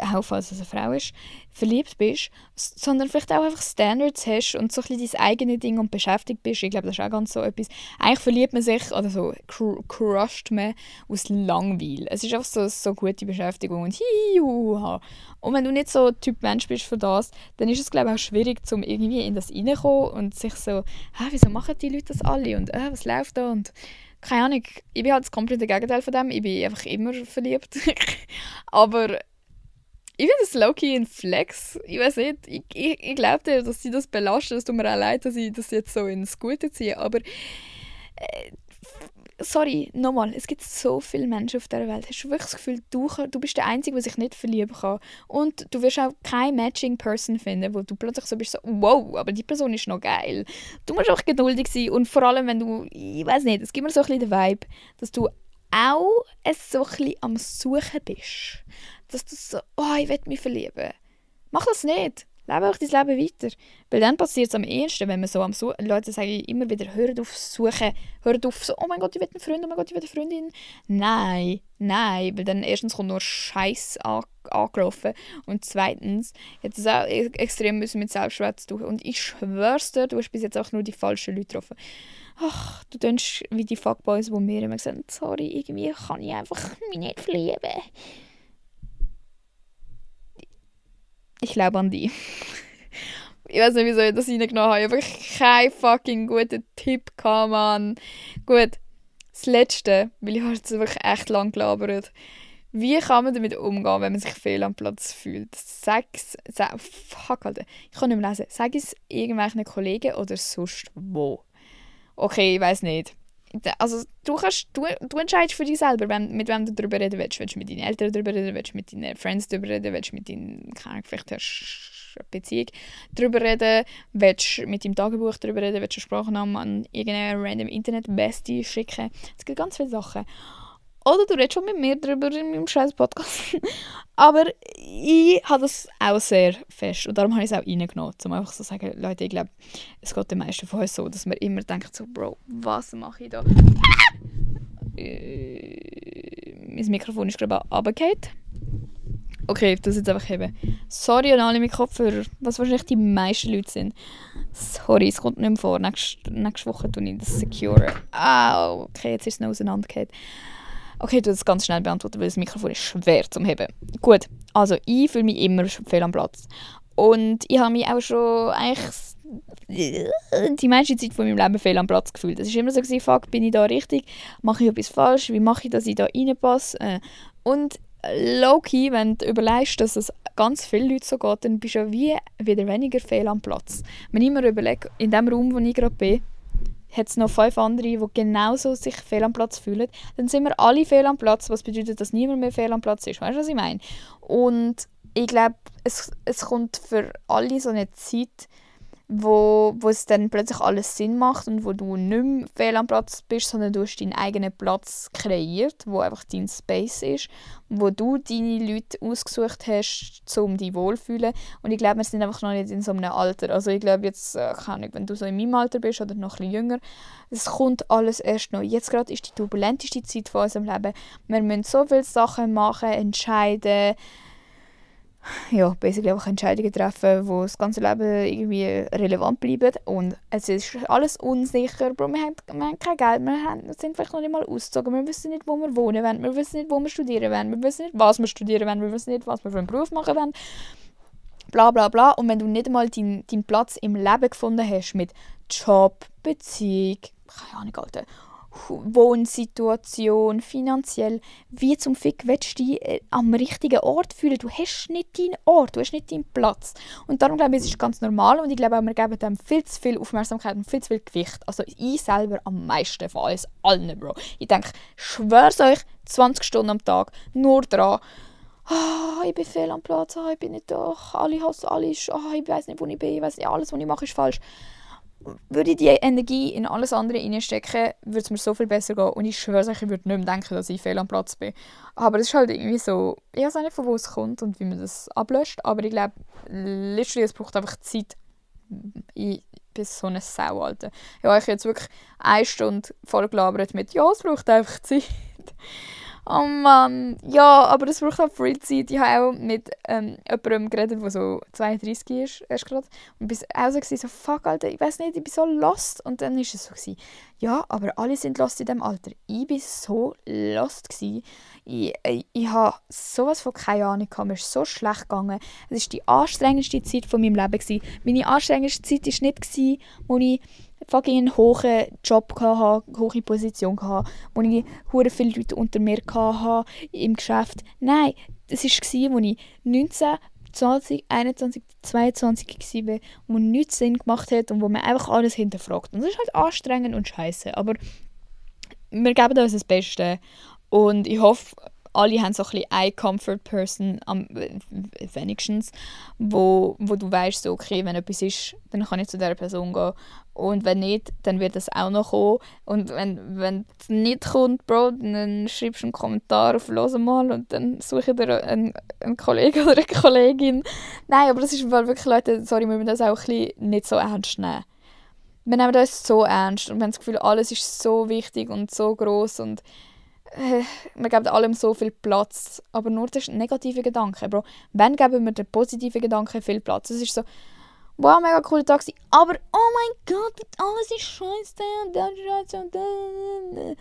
Speaker 1: auch falls es eine Frau ist, verliebt bist, sondern vielleicht auch einfach Standards hast und so ein bisschen dein eigenes Ding und beschäftigt bist. Ich glaube, das ist auch ganz so etwas. Eigentlich verliebt man sich oder so crusht man aus Langweil. Es ist einfach so gute Beschäftigung und hiuha. Und wenn du nicht so Typ Mensch bist für das, dann ist es, glaube ich, auch schwierig, um irgendwie in das reinzukommen und sich so, wieso machen die Leute das alle und was läuft da und keine Ahnung, ich bin halt das komplette Gegenteil von dem. Ich bin einfach immer verliebt. Aber ich finde das low-key ein Flex. Ich weiß nicht, ich glaube dir, dass sie das belastet. Es tut mir auch leid, dass ich das jetzt so ins Gute ziehe. Aber sorry, nochmal, es gibt so viele Menschen auf dieser Welt. Hast du wirklich das Gefühl, du bist der Einzige, der sich nicht verlieben kann? Und du wirst auch keine matching Person finden, wo du plötzlich so bist, so, wow, aber die Person ist noch geil. Du musst auch geduldig sein und vor allem, wenn du, ich weiß nicht, es gibt mir so ein bisschen den Vibe, dass du auch so ein bisschen am Suchen bist. Dass du so, ich will mich verlieben. Mach das nicht. Lebe auch dein Leben weiter. Weil dann passiert es am ehesten, wenn man so am Suchen... Leute sagen immer wieder, hört auf suchen. Hört auf so, oh mein Gott, ich will einen Freund, oh mein Gott, ich will eine Freundin. Nein. Weil dann erstens kommt nur Scheiß angelaufen. Und zweitens hat es auch extrem mit Selbstwert zu tun. Und ich schwör's dir, du hast bis jetzt auch nur die falschen Leute getroffen. Ach, du tönst wie die Fuckboys, die mir immer gesagt haben, sorry, irgendwie kann ich einfach mich nicht verlieben. Ich glaube an die. Ich weiß nicht, wieso ich das reingenommen habe. Ich habe einfach keinen fucking guten Tipp gehabt, Mann. Gut, das Letzte, weil ich habe jetzt wirklich echt lang gelabert. Wie kann man damit umgehen, wenn man sich fehl am Platz fühlt? Fuck, Alter. Ich kann nicht mehr lesen. Sag es irgendwelchen Kollegen oder sonst wo. Okay, ich weiß nicht. Also, du entscheidest für dich selber, mit wem du darüber reden willst. Willst du mit deinen Eltern darüber reden, willst du mit deinen Friends darüber reden, willst du mit deinen, vielleicht hast du eine Beziehung darüber reden, willst du mit deinem Tagebuch darüber reden, willst du eine Sprachnahme an irgendeine random Internet-Bestie schicken. Es gibt ganz viele Sachen. Oder du redest schon mit mir darüber in meinem scheiß Podcast. Aber ich habe das auch sehr fest. Und darum habe ich es auch reingenommen, um einfach so zu sagen, Leute, ich glaube, es geht den meisten von uns so, dass man immer denkt so, Bro, was mache ich da? Mein Mikrofon ist gerade runtergefallen. Okay, ich tue es jetzt einfach heben. Sorry an alle mit Kopfhörer, was wahrscheinlich die meisten Leute sind. Sorry, es kommt nicht mehr vor. Nächste Woche tue ich das secure. Okay, jetzt ist es noch auseinandergefallen. Okay, ich tue das ganz schnell beantworten, weil das Mikrofon ist schwer zum Heben. Gut, also ich fühle mich immer fehl am Platz. Und ich habe mich auch schon eigentlich die meiste Zeit von meinem Leben fehl am Platz gefühlt. Es war immer so, fuck, bin ich da richtig? Mache ich etwas falsch? Wie mache ich, dass ich da reinpasse? Und low-key, wenn du überlegst, dass es ganz viele Leute so geht, dann bist du ja wieder weniger fehl am Platz. Wenn ich mir überlege, in dem Raum, wo ich gerade bin, hat es noch 5 andere, die genauso sich fehl am Platz fühlen, dann sind wir alle fehl am Platz, was bedeutet, dass niemand mehr fehl am Platz ist. Weißt du, was ich meine? Und ich glaube, es kommt für alle so eine Zeit, wo es dann plötzlich alles Sinn macht und wo du nicht mehr fehl am Platz bist, sondern du hast deinen eigenen Platz kreiert, wo einfach dein Space ist, wo du deine Leute ausgesucht hast, um dich wohlzufühlen. Und ich glaube, wir sind einfach noch nicht in so einem Alter. Also ich glaube jetzt, keine Ahnung, wenn du so in meinem Alter bist oder noch ein bisschen jünger, es kommt alles erst noch. Jetzt gerade ist die turbulenteste Zeit von unserem Leben. Wir müssen so viele Sachen machen, entscheiden, ja, basically einfach Entscheidungen treffen, die das ganze Leben irgendwie relevant bleiben. Und es ist alles unsicher. Bro, wir haben kein Geld, wir sind vielleicht noch nicht mal ausgezogen, wir wissen nicht, wo wir wohnen wollen, wir wissen nicht, wo wir studieren wollen, wir wissen nicht, was wir studieren wollen, wir wissen nicht, was wir für einen Beruf machen wollen. Bla bla bla. Und wenn du nicht einmal deinen Platz im Leben gefunden hast mit Job, Beziehung, keine Ahnung, Alter, Wohnsituation, finanziell, wie zum Fick willst du dich am richtigen Ort fühlen? Du hast nicht deinen Ort, du hast nicht deinen Platz. Und darum glaube ich, es ist ganz normal und ich glaube auch, wir geben dem viel zu viel Aufmerksamkeit und viel zu viel Gewicht. Also ich selber am meisten von uns allen, Bro. Ich denke, ich schwör's euch, 20 Stunden am Tag, nur dran, ich bin fehl am Platz, ich bin nicht da, alle hassen alles, ich weiß nicht, wo ich bin, ich weiß nicht, alles, was ich mache, ist falsch. Würde ich die Energie in alles andere reinstecken, würde es mir so viel besser gehen. Und ich schwöre euch, ich würde nicht mehr denken, dass ich fehl am Platz bin. Aber es ist halt irgendwie so, ich weiß auch nicht, von wo es kommt und wie man das ablöscht. Aber ich glaube, letztlich, es braucht einfach Zeit. Ich bin so eine Sau, Alter. Ich habe jetzt wirklich 1 Stunde voll gelabert mit, ja, es braucht einfach Zeit. Oh Mann. Ja, aber das braucht halt viel Zeit. Ich habe auch mit jemandem geredet, der so 32 ist, erst gerade. Und ich war auch so, fuck, Alter, ich weiß nicht, ich bin so lost. Und dann war es so, ja, aber alle sind lost in diesem Alter. Ich war so lost. Ich habe sowas von keine Ahnung gehabt. Mir ist so schlecht gegangen. Es war die anstrengendste Zeit von meinem Leben gewesen. Meine anstrengendste Zeit war nicht, wo ich fucking einen hohen Job hatte, eine hohe Position hatte, wo ich hure viele Leute unter mir hatte im Geschäft. Nein, das war, als ich 19, 20, 21, 22 war, wo nichts Sinn gemacht hat und wo man einfach alles hinterfragt. Und das ist halt anstrengend und scheiße. Aber wir geben uns das Beste. Und ich hoffe, alle haben so ein bisschen eine Comfort Person am wenigstens, wo du weißt, so, okay, wenn etwas ist, dann kann ich zu dieser Person gehen. Und wenn nicht, dann wird das auch noch kommen. Und wenn es nicht kommt, Bro, dann schreibst du einen Kommentar auf «Los mal» und dann suche ich dir einen Kollegen oder eine Kollegin. Nein, aber das ist wirklich, Leute, sorry, wir müssen das auch ein bisschen nicht so ernst nehmen. Wir nehmen das so ernst und wir haben das Gefühl, alles ist so wichtig und so gross und wir geben allem so viel Platz, aber nur der negative Gedanke, Bro. Wann geben wir den positiven Gedanken viel Platz? Es ist so, wow, mega cooler Tag, aber oh mein Gott, alles ist scheiße und das ist scheiße und das.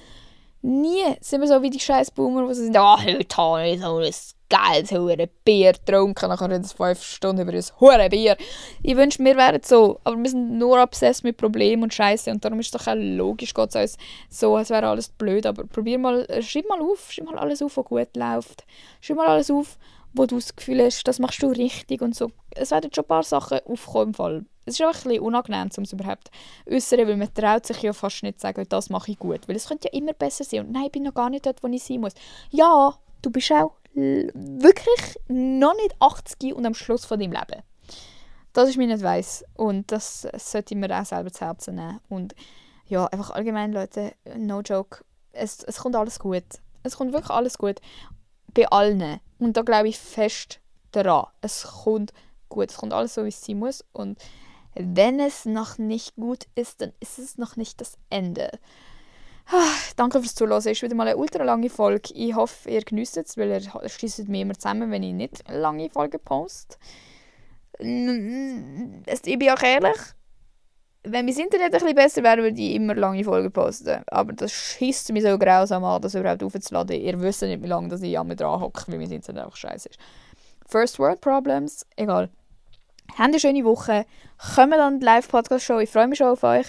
Speaker 1: Nie sind wir so wie die scheiß Boomer, die sind, heute habe ich so ein geiles hure Bier getrunken, dann reden wir 5 Stunden über das hure Bier. Ich wünschte, wir wären so, aber wir sind nur obsessed mit Problemen und Scheiße und darum ist es doch auch logisch, geht es uns so, als wäre alles blöd, aber schreib mal alles auf, was gut läuft. Schreib mal alles auf, wo du das Gefühl hast, das machst du richtig und so. Es werden schon ein paar Sachen aufkommen im Fall. Es ist einfach ein bisschen unangenehm, um es überhaupt zu äußern, weil man traut sich ja fast nicht zu sagen, das mache ich gut, weil es könnte ja immer besser sein und nein, ich bin noch gar nicht dort, wo ich sein muss. Ja, du bist auch wirklich noch nicht 80 und am Schluss von deinem Leben. Das ist mein Advice und das sollte ich mir auch selber zu Herzen nehmen. Und ja, einfach allgemein, Leute, no joke, es kommt alles gut. Es kommt wirklich alles gut. Bei allen. Und da glaube ich fest daran. Es kommt gut. Es kommt alles so, wie es sein muss. Und wenn es noch nicht gut ist, dann ist es noch nicht das Ende. Danke fürs Zuhören. Es ist wieder mal eine ultra lange Folge. Ich hoffe, ihr genießt es, weil ihr schließt mich immer zusammen, wenn ich nicht lange Folgen poste. Ich bin auch ehrlich, wenn mein Internet ein bisschen besser wäre, würde ich immer lange Folgen posten. Aber das schießt mich so grausam an, das überhaupt aufzuladen. Ihr wisst nicht, wie lange ich an mir dran hocke, weil mein Internet einfach scheiße ist. First World Problems, egal. Habt eine schöne Woche. Kommt an die Live-Podcast-Show. Ich freue mich schon auf euch.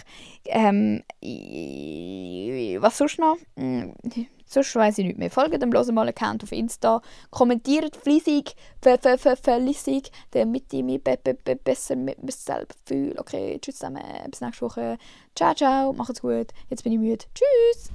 Speaker 1: Was sonst noch? Sonst weiss ich nicht mehr. Folgt dem «Hören mal» Account auf Insta. Kommentiert fleissig, fleissig, damit ich mich besser mit mir selber fühle. Okay, tschüss zusammen. Bis nächste Woche. Ciao, ciao. Macht's gut. Jetzt bin ich müde. Tschüss.